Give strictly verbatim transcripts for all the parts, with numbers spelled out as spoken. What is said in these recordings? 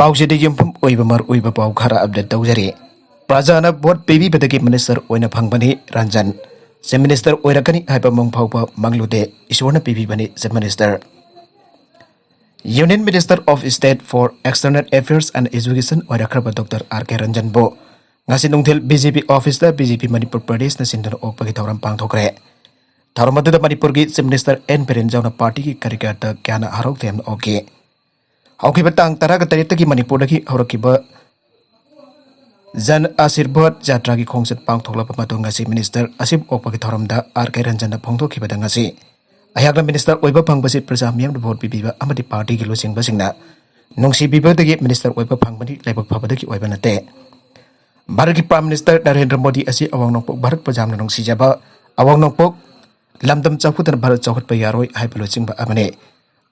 ꯄꯥꯎꯁꯤꯗ ꯌꯨꯝꯐꯝ ꯑꯣꯏꯕ ꯃꯔꯨꯑꯣꯏꯕ ꯄꯥꯎ ꯈꯔ ꯑꯞꯗꯦꯠ ꯇꯧꯖꯔꯤ꯫ ꯄ꯭ꯔꯖꯥꯅ ꯚꯣꯠ ꯄꯤꯕꯤꯕꯗꯒꯤ ꯃꯤꯅꯤꯁꯇꯔ ꯑꯣꯏꯅ ꯐꯪꯕꯅꯤ ꯔꯟꯖꯟ꯫ ꯆꯤꯐ ꯃꯤꯅꯤꯁꯇꯔ ꯑꯣꯏꯔꯛꯀꯅꯤ ꯍꯥꯏꯕ ꯃꯪ ꯐꯥꯎꯕ ꯃꯪꯂꯨꯗꯦ, ꯏꯁꯣꯔꯅ ꯄꯤꯕꯤꯕꯅꯤ chief minister. Union Minister of State for External Affairs and Education ꯑꯣꯏꯔꯛꯈ꯭ꯔꯕ ꯗꯣꯛꯇꯔ ꯑꯥꯔ ꯀꯦ ꯔꯟꯖꯟꯕꯨ ꯉꯁꯤ ꯅꯨꯡꯊꯤꯜ ꯕꯤ ꯖꯦ ꯄꯤ ꯑꯣꯐꯤꯁꯇ ꯕꯤ ꯖꯦ ꯄꯤ ꯃꯅꯤꯄꯨꯔ ꯄ꯭ꯔꯗꯦꯁꯅ ꯁꯤꯟꯗꯨꯅ ꯑꯣꯛꯄꯒꯤ ꯊꯧꯔꯝ ꯄꯥꯡꯊꯣꯛꯈ꯭ꯔꯦ꯫ ꯊꯧꯔꯝ ꯑꯗꯨꯗ ꯃꯅꯤꯄꯨꯔꯒꯤ ꯆꯤꯐ ꯃꯤꯅꯤꯁꯇꯔ ꯑꯦꯟ ꯕꯤꯔꯦꯟ ꯌꯥꯎꯅ ꯄꯥꯔꯇꯤꯒꯤ ꯀꯥꯔꯌꯀꯔꯇ ꯀꯌꯥꯅ ꯍꯔꯥꯎ ꯇꯌꯥꯝꯅ ꯑꯣꯛꯈꯤ꯫ ꯍꯧꯈꯤꯕ ꯇꯥꯡ ꯇꯔꯥꯒ ꯇꯔꯦꯠꯇꯒꯤ ꯃꯅꯤꯄꯨꯔꯗꯒꯤ ꯍꯧꯔꯛꯈꯤꯕ ꯖꯟ ꯑꯥꯁꯤꯔꯕꯥꯗ ꯖꯥꯇ꯭ꯔꯥꯒꯤ ꯈꯣꯡꯆꯠ ꯄꯥꯡꯊꯣꯛꯂꯕ ꯃꯇꯨꯡ ꯉꯁꯤ ꯃꯤꯅꯤꯁꯇꯔ ꯑꯁꯤꯕꯨ ꯑꯣꯛꯄꯒꯤ ꯊꯧꯔꯝꯗ ꯑꯥꯔ ꯀꯦ ꯔꯟꯖꯟꯅ ꯐꯣꯡꯗꯣꯛꯈꯤꯕꯗ ꯉꯁꯤ ꯑꯩꯍꯥꯛꯅ ꯃꯤꯅꯤꯁꯇꯔ ꯑꯣꯏꯕ ꯐꯪꯕꯁꯤ ꯄ꯭ꯔꯖꯥ ꯃꯤꯌꯥꯝꯅ ꯚꯣꯠ ꯄꯤꯕꯤꯕ ꯑꯃꯗꯤ ꯄꯥꯔꯇꯤꯒꯤ ꯂꯨꯆꯤꯡꯕꯁꯤꯡꯅ ꯅꯨꯡꯁꯤꯕꯤꯕꯗꯒꯤ ꯃꯤꯅꯤꯁꯇꯔ ꯑꯣꯏꯕ ꯐꯪꯕꯅꯤ, ꯂꯥꯏꯕꯛ ꯐꯕꯗꯒꯤ ꯑꯣꯏꯕ ꯅꯠꯇꯦ꯫ ꯚꯥꯔꯠꯀꯤ ꯄ꯭ꯔꯥꯏꯝ ꯃꯤꯅꯤꯁꯇꯔ ꯅꯔꯦꯟꯗ꯭ꯔ ꯃꯣꯗꯤ ꯑꯁꯤ ꯑꯋꯥꯡ ꯅꯣꯡꯄꯣꯛ ꯚꯥꯔꯠꯄꯨ ꯌꯥꯝꯅ ꯅꯨꯡꯁꯤꯖꯕ, ꯑꯋꯥꯡ ꯅꯣꯡꯄꯣꯛ ꯂꯝꯗꯝ ꯆꯥꯎꯈꯠꯇꯅ ꯚꯥꯔꯠ ꯆꯥꯎꯈꯠꯄ ꯌꯥꯔꯣꯏ ꯍꯥꯏꯕ ꯂꯨꯆꯤꯡꯕ ꯑꯃꯅꯤ꯫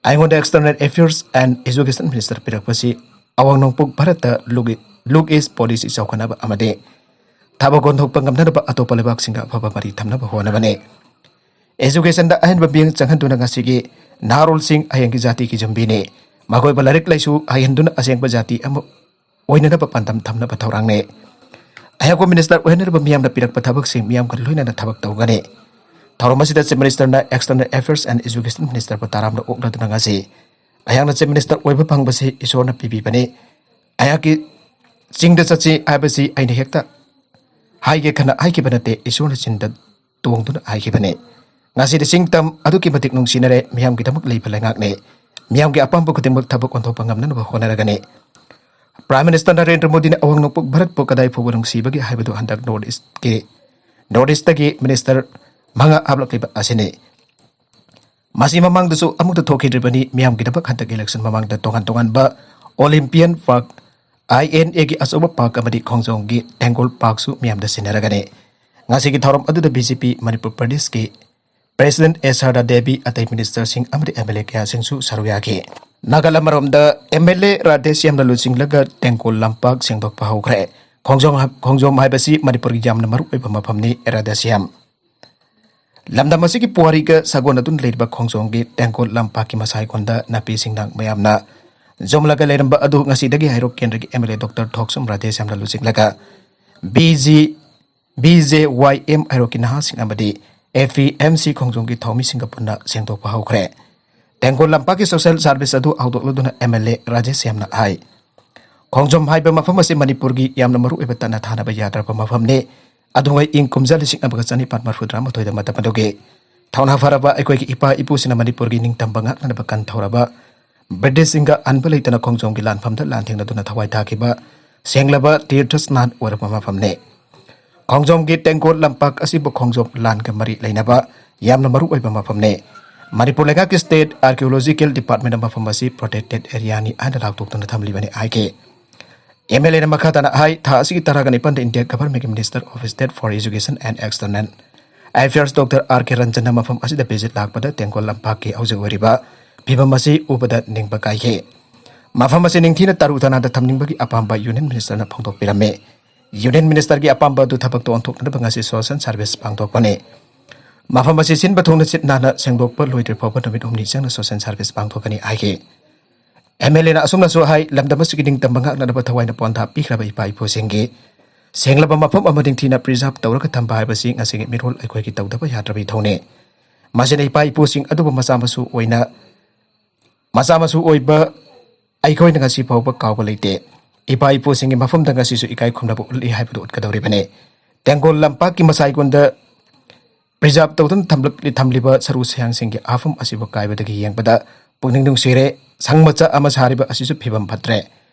ꯑꯩꯉꯣꯟꯗ External Affairs and Education Minister ꯄꯤꯔꯛꯄꯁꯤ ꯑꯋꯥꯡ ꯅꯣꯡꯄꯣꯛ ꯚꯥꯔꯠꯇ look, look east policy ꯆꯥꯎꯈꯠꯅꯕ ꯑꯃꯗꯤ ꯊꯕꯛ ꯑꯣꯟꯊꯣꯛꯄ ꯉꯝꯅꯅꯕ ꯑꯇꯣꯞꯄ ꯂꯩꯕꯥꯛꯁꯤꯡꯒ ꯑꯐꯕ ꯃꯔꯤ ꯊꯝꯅꯕ ꯍꯣꯠꯅꯕꯅꯤ꯫ Educationꯗ ꯑꯍꯦꯟꯕ ꯃꯤꯠꯌꯦꯡ ꯆꯪꯍꯟꯗꯨꯅ ꯉꯁꯤꯒꯤ ꯅꯍꯥꯔꯣꯜꯁꯤꯡ ꯍꯌꯦꯡꯒꯤ ꯖꯥꯇꯤꯒꯤ ꯌꯨꯝꯕꯤꯅꯤ꯫ ꯃꯈꯣꯏꯕꯨ ꯂꯥꯏꯔꯤꯛ ꯂꯥꯏꯁꯨ ꯍꯩꯍꯟꯗꯨꯅ ꯑꯁꯦꯡꯕ ꯖꯥꯇꯤ ꯑꯃ ꯑꯣꯏꯅꯅꯕ ꯄꯥꯟꯗꯝ ꯊꯝꯅꯕ ꯊꯧꯔꯥꯡꯅꯤ꯫ ꯑꯩꯍꯥꯛꯄꯨ ꯃꯤꯅꯤꯁꯇꯔ ꯑꯣꯏꯍꯟꯅꯕ ꯃꯤꯌꯥꯝꯅ ꯄꯤꯔꯛꯄ ꯊꯕꯛꯁꯤꯡ ꯃꯤꯌꯥꯝꯒ ꯂꯣꯏꯅꯅ ꯊꯕꯛ ꯇꯧꯒꯅꯤ꯫ ꯊꯧꯔꯝ ꯑꯁꯤꯗ chief ꯃꯤꯅꯤꯁꯇꯔꯅ External Affairs and Education Minister ꯄꯨ ꯇꯔꯥꯝꯅ ꯑꯣꯛꯂꯗꯨꯅ ꯉꯁꯤ ꯑꯩꯍꯥꯛꯅ ꯆꯤꯐ ꯃꯤꯅꯤꯁꯇꯔ ꯑꯣꯏꯕ ꯐꯪꯕꯁꯤ ꯏꯁꯣꯔꯅ ꯄꯤꯕꯤꯕꯅꯤ꯫ ꯑꯩꯍꯥꯛꯀꯤ ꯆꯤꯡꯗ ꯆꯠꯁꯤ ꯍꯥꯏꯕꯁꯤ ꯑꯩꯅ ꯍꯦꯛꯇ ꯍꯥꯏꯒꯦ ꯈꯟꯅ ꯍꯥꯏꯈꯤꯕ ꯅꯠꯇꯦ, ꯏꯁꯣꯔꯅ ꯆꯤꯟꯗ ꯇꯣꯡꯗꯨꯅ ꯍꯥꯏꯈꯤꯕꯅꯤ꯫ ꯉꯁꯤꯗꯤ ꯆꯤꯡ ꯇꯝ ꯑꯗꯨꯛꯀꯤ ꯃꯇꯤꯛ ꯅꯨꯡꯁꯤꯅꯔꯦ, ꯃꯤꯌꯥꯝꯒꯤꯗꯃꯛ ꯂꯩꯕ ꯂꯩꯉꯥꯛꯅꯤ꯫ ꯃꯤꯌꯥꯝꯒꯤ ꯑꯄꯥꯝꯕ ꯈꯨꯗꯤꯡꯃꯛ ꯊꯕꯛ ꯑꯣꯟꯊꯣꯛꯄ ꯉꯝꯅꯅꯕ ꯍꯣꯠꯅꯔꯒꯅꯤ꯫ ꯄ꯭ꯔꯥꯏꯝ ꯃꯤꯅꯤꯁꯇꯔ ꯅꯔꯦꯟꯗ꯭ꯔ ꯃꯣꯗꯤꯅ ꯑꯋꯥꯡ ꯅꯣꯡꯄꯣꯛ ꯚꯥꯔꯠꯄꯨ ꯀꯗꯥꯏ ꯐꯥꯎꯕ ꯅꯨꯡꯁꯤꯕꯒꯦ ꯍꯥꯏꯕꯗꯨ ꯍꯟꯗꯛ ꯅꯣꯔꯠ ꯏꯁꯀꯤ, ꯅꯣꯔꯠ ꯏꯁꯇꯒꯤ ꯃꯤꯅꯤꯁꯇꯔ ꯃꯉꯥ ꯍꯥꯞꯂꯛꯂꯤꯕ ꯑꯁꯤꯅꯤ꯫ ꯃꯁꯤ ꯃꯃꯥꯡꯗꯁꯨ ꯑꯃꯨꯛꯇ ꯊꯣꯛꯈꯤꯗ꯭ꯔꯤꯕꯅꯤ꯫ ꯃꯤꯌꯥꯝꯒꯤꯗꯃꯛ ꯍꯟꯗꯛ ꯏꯂꯦꯛꯁꯟ ꯃꯃꯥꯡꯗ ꯇꯣꯉꯥꯟ ꯇꯣꯉꯥꯟꯕ ꯑꯣꯂꯤꯝꯄꯤꯌꯟ ꯄꯥꯔꯛ, ꯑꯥꯏ ꯑꯦꯟ ꯑꯦꯒꯤ ꯑꯆꯧꯕ ꯄꯥꯔꯛ ꯑꯃꯗꯤ ꯈꯣꯡꯖꯣꯝꯒꯤ ꯇꯦꯡꯒꯣꯜ ꯄꯥꯔꯛꯁꯨ ꯃꯤꯌꯥꯝꯗ ꯁꯤꯟꯅꯔꯒꯅꯤ꯫ ꯉꯁꯤꯒꯤ ꯊꯧꯔꯝ ꯑꯗꯨꯗ ꯕꯤ ꯖꯦ ꯄꯤ ꯃꯅꯤꯄꯨꯔ ꯄ꯭ꯔꯗꯦꯁꯀꯤ ꯄ꯭ꯔꯦꯁꯤꯗꯦꯟꯠ ꯑꯦꯁ ꯁꯔꯗꯥ ꯗꯦꯕꯤ, ꯑꯇꯩ ꯃꯤꯅꯤꯁꯇꯔꯁꯤꯡ ꯑꯃꯗꯤ ꯑꯦꯝ ꯑꯦꯜ ꯑꯦ ꯀꯌꯥꯁꯤꯡꯁꯨ ꯁꯔꯨꯛ ꯌꯥꯈꯤ꯫ ꯅꯥꯒꯥꯂꯦꯟ ꯑꯃꯔꯣꯝꯗ ꯑꯦꯝ ꯑꯦꯜ ꯑꯦ ꯔꯥꯙꯦꯁ꯭ꯌꯥꯝꯅ ꯂꯨꯆꯤꯡꯂꯒ ꯇꯦꯡꯀꯣꯜ ꯂꯝꯄꯥꯛ ꯁꯦꯡꯗꯣꯛꯄ ꯍꯧꯈ꯭ꯔꯦ꯫ ꯈꯣꯡꯖꯣꯝ, ꯈꯣꯡꯖꯣꯝ ꯍꯥꯏꯕꯁꯤ ꯃꯅꯤꯄꯨꯔꯒꯤ ꯌꯥꯝꯅ ꯃꯔꯨꯑꯣꯏꯕ ꯃꯐꯝꯅꯤ꯫ ꯔꯥꯙꯦꯁ꯭ꯌꯥꯝ ꯂꯝꯗꯝ ꯑꯁꯤꯒꯤ ꯄꯨꯋꯥꯔꯤꯒ ꯁꯥꯒꯣꯟꯅꯗꯨꯅ ꯂꯩꯔꯤꯕ ꯈꯣꯡꯖꯣꯝꯒꯤ ꯇꯦꯡꯀꯣꯜ ꯂꯝꯄꯥꯛꯀꯤ ꯃꯁꯥꯏꯀꯣꯟꯗ ꯅꯥꯄꯤ ꯁꯤꯡꯅꯥꯡ ꯃꯌꯥꯝꯅ ꯖꯣꯝꯂꯒ ꯂꯩꯔꯝꯕ ꯑꯗꯨ ꯉꯁꯤꯗꯒꯤ ꯍꯩꯔꯣꯛ ꯀꯦꯟꯗ꯭ꯔꯒꯤ M L A doctor Thokchom ꯔꯥꯙꯦꯁ꯭ꯌꯥꯝꯅ ꯂꯨꯆꯤꯡꯂꯒ B G, B J Y M ꯍꯩꯔꯣꯛꯀꯤ ꯅꯍꯥꯁꯤꯡ ꯑꯃꯗꯤ ꯑꯦꯐ ꯏ ꯑꯦꯝ ꯁꯤ ꯈꯣꯡꯖꯣꯝꯒꯤ ꯊꯧꯃꯤꯁꯤꯡꯒ ꯄꯨꯟꯅ ꯁꯦꯡꯗꯣꯛꯄ ꯍꯧꯈ꯭ꯔꯦ꯫ ꯇꯦꯡꯒꯣꯜ ꯂꯝꯄꯥꯛꯀꯤ ꯁꯣꯁꯦꯜ ꯁꯥꯔꯚꯤꯁ ꯑꯗꯨ ꯍꯧꯗꯣꯛꯂꯗꯨꯅ ꯑꯦꯝ ꯑꯦꯜ ꯑꯦ ꯔꯥꯙꯦꯁ꯭ꯌꯥꯝꯅ ꯍꯥꯏ, ꯈꯣꯡꯖꯣꯝ ꯍꯥꯏꯕ ꯃꯐꯝ ꯑꯁꯤ ꯃꯅꯤꯄꯨꯔꯒꯤ ꯌꯥꯝꯅ ꯃꯔꯨꯑꯣꯏꯕ ꯇꯠꯅ ꯊꯥꯅꯕ ꯌꯥꯗ꯭ꯔꯕ ꯃꯐꯝꯅꯤ꯫ ꯑꯗꯨꯉꯩ ꯏꯪ ꯀꯨꯝꯖꯥ ꯂꯤꯁꯤꯡ ꯑꯃꯒ ꯆꯅꯤꯄꯥꯟ ꯃꯔꯐꯨꯇꯔꯥ ꯃꯥꯊꯣꯏꯗ ꯃꯇꯝ ꯑꯗꯨꯒꯤ ꯊꯧꯅꯥ ꯐꯔꯕ ꯑꯩꯈꯣꯏꯒꯤ ꯏꯄꯥ ꯏꯄꯨꯁꯤꯡꯅ ꯃꯅꯤꯄꯨꯔꯒꯤ ꯅꯤꯡꯇꯝꯕ ꯉꯥꯛꯅꯅꯕ ꯀꯟꯊꯧꯔꯕ ꯕ꯭ꯔꯤꯇꯤꯁꯁꯤꯡꯒ ꯑꯟꯕ ꯂꯩꯇꯅ ꯈꯣꯡꯖꯣꯝꯒꯤ ꯂꯥꯟꯐꯝꯗ ꯂꯥꯟꯊꯦꯡꯅꯗꯨꯅ ꯊꯋꯥꯏ ꯊꯥꯈꯤꯕ ꯁꯦꯡꯂꯕ ꯇꯤꯔꯊ ꯁ꯭ꯅꯥꯟ ꯑꯣꯏꯔꯕ ꯃꯐꯝꯅꯤ꯫ ꯈꯣꯡꯖꯣꯝꯒꯤ ꯇꯦꯡꯀꯣꯠ ꯂꯝꯄꯥꯛ ꯑꯁꯤꯕꯨ ꯈꯣꯡꯖꯣꯝ ꯂꯥꯟꯒ ꯃꯔꯤ ꯂꯩꯅꯕ ꯌꯥꯝꯅ ꯃꯔꯨꯑꯣꯏꯕ ꯃꯐꯝꯅꯤ꯫ ꯃꯅꯤꯄꯨꯔ ꯂꯩꯉꯥꯛꯀꯤ ꯁ꯭ꯇꯦꯠ ꯑꯥꯔꯀꯤꯑꯣꯂꯣꯖꯤꯀꯦꯜ ꯗꯤꯄꯥꯔꯠꯃꯦꯟꯅ ꯃꯐꯝ ꯑꯁꯤ ꯄ꯭ꯔꯣꯇꯦꯛꯇꯦꯗ ꯑꯦꯔꯤꯌꯥꯅꯤ ꯍꯥꯏꯅ ꯂꯥꯎꯊꯣꯛꯇꯨꯅ ꯊꯝꯂꯤꯕꯅꯤ ꯍꯥꯏꯈꯤ꯫ ꯑꯦꯝ ꯑꯦꯜ ꯑꯦꯅ ꯃꯈꯥ ꯇꯥꯅ ꯍꯥꯏ, ꯊꯥ ꯑꯁꯤꯒꯤ ꯇꯔꯥꯒ ꯅꯤꯄꯥꯟꯗ ꯏꯟꯗꯤꯌꯥ ꯒꯚꯔꯟꯃꯦꯟꯠꯀꯤ Minister of State for Education and External Affairs doctor R K ꯔꯟꯖꯟꯅ ꯃꯐꯝ ꯑꯁꯤꯗ ꯚꯤꯖꯤꯠ ꯂꯥꯛꯄꯗ ꯇꯦꯡꯀꯣꯜ ꯂꯝꯄꯥꯛꯀꯤ ꯍꯧꯖꯤꯛ ꯑꯣꯏꯔꯤꯕ ꯐꯤꯕꯝ ꯑꯁꯤ ꯎꯕꯗ ꯅꯤꯡꯕ ꯀꯥꯏꯈꯤ꯫ ꯃꯐꯝ ꯑꯁꯤ ꯅꯤꯡꯊꯤꯅ ꯇꯔꯨ ꯇꯅꯥꯟꯅ ꯊꯝꯅꯤꯡꯕꯒꯤ ꯑꯄꯥꯝꯕ ꯌꯨꯅꯤꯌꯟ ꯃꯤꯅꯤꯁꯇꯔꯅ ꯐꯣꯡꯗꯣꯛꯄꯤꯔꯝꯃꯤ꯫ ꯌꯨꯅꯤꯌꯟ ꯃꯤꯅꯤꯁꯇꯔꯒꯤ ꯑꯄꯥꯝꯕ ꯑꯗꯨ ꯊꯕꯛꯇ ꯑꯣꯟꯊꯣꯛꯅꯅꯕ ꯉꯁꯤ ꯁꯣꯁꯦꯜ ꯁꯥꯔꯚꯤꯁ ꯄꯥꯡꯊꯣꯛꯄꯅꯤ꯫ ꯃꯐꯝ ꯑꯁꯤ ꯁꯤꯟꯕ ꯊꯨꯡꯅ ꯁꯤꯠ ꯅꯥꯟꯅ ꯁꯦꯡꯗꯣꯛꯄ ꯂꯣꯏꯗ꯭ꯔꯤ ꯐꯥꯎꯕ ꯅꯨꯃꯤꯠ ꯍꯨꯝꯅꯤ ꯆꯪꯅ ꯁꯣꯁꯦꯜ ꯁꯥꯔꯚꯤꯁ ꯄꯥꯡꯊꯣꯛꯀꯅꯤ ꯍꯥꯏꯈꯤ꯫ ꯑꯦꯝ ꯑꯦꯜ ꯑꯦꯅ ꯑꯁꯨꯝꯅꯁꯨ ꯍꯥꯏ, ꯂꯝꯗꯝ ꯑꯁꯤꯒꯤ ꯅꯤꯡꯇꯝꯕ ꯉꯥꯛꯅꯅꯕ ꯊꯋꯥꯏꯅ ꯄꯣꯟꯊꯥ ꯄꯤꯈ꯭ꯔꯕ ꯏꯄꯥ ꯏꯄꯨꯁꯤꯡꯒꯤ ꯁꯦꯡꯂꯕ ꯃꯐꯝ ꯑꯃ ꯅꯤꯡꯊꯤꯅ ꯄ꯭ꯔꯤꯖꯥꯔꯚ ꯇꯧꯔꯒ ꯊꯝꯕ ꯍꯥꯏꯕꯁꯤ ꯉꯁꯤꯒꯤ ꯃꯤꯔꯣꯜ ꯑꯩꯈꯣꯏꯒꯤ ꯇꯧꯗꯕ ꯌꯥꯗ꯭ꯔꯕ ꯏꯊꯧꯅꯤ꯫ ꯃꯁꯤꯅ ꯏꯄꯥ ꯏꯄꯨꯁꯤꯡ ꯑꯗꯨꯕꯨ ꯃꯆꯥ ꯃꯁꯨ ꯑꯣꯏꯅ, ꯃꯆꯥ ꯃꯁꯨ ꯑꯣꯏꯕ ꯑꯩꯈꯣꯏꯅ ꯉꯁꯤ ꯐꯥꯎꯕ ꯀꯥꯎꯕ ꯂꯩꯇꯦ꯫ ꯏꯄꯥ ꯏꯄꯨꯁꯤꯡꯒꯤ ꯃꯐꯝꯗ ꯉꯁꯤꯁꯨ ꯏꯀꯥꯏ ꯈꯨꯝꯅꯕ ꯎꯠꯂꯤ ꯍꯥꯏꯕꯗꯨ ꯎꯠꯀꯗꯧꯔꯤꯕꯅꯤ꯫ ꯇꯦꯡꯒꯣꯜ ꯂꯝꯄꯥꯛꯀꯤ ꯃꯁꯥꯏꯒꯣꯟꯗ ꯄ꯭ꯔꯤꯖꯥꯔꯚ ꯇꯧꯗꯨꯅ ꯊꯝꯂꯤ-, ꯊꯝꯂꯤꯕ ꯁꯔꯨ ꯁꯌꯥꯡꯁꯤꯡꯒꯤ ꯍꯥꯐꯝ ꯑꯁꯤꯕꯨ ꯀꯥꯏꯕꯗꯒꯤ ꯌꯦꯡꯕꯗ ꯄꯨꯛꯅꯤꯡ ꯅꯨꯡꯁꯤꯔꯦ꯫ ꯁꯪ ꯃꯆꯥ ꯑꯃ ꯁꯥꯔꯤꯕ ꯑꯁꯤꯁꯨ ꯐꯤꯕꯝ ꯐꯠꯇ꯭ꯔꯦ꯫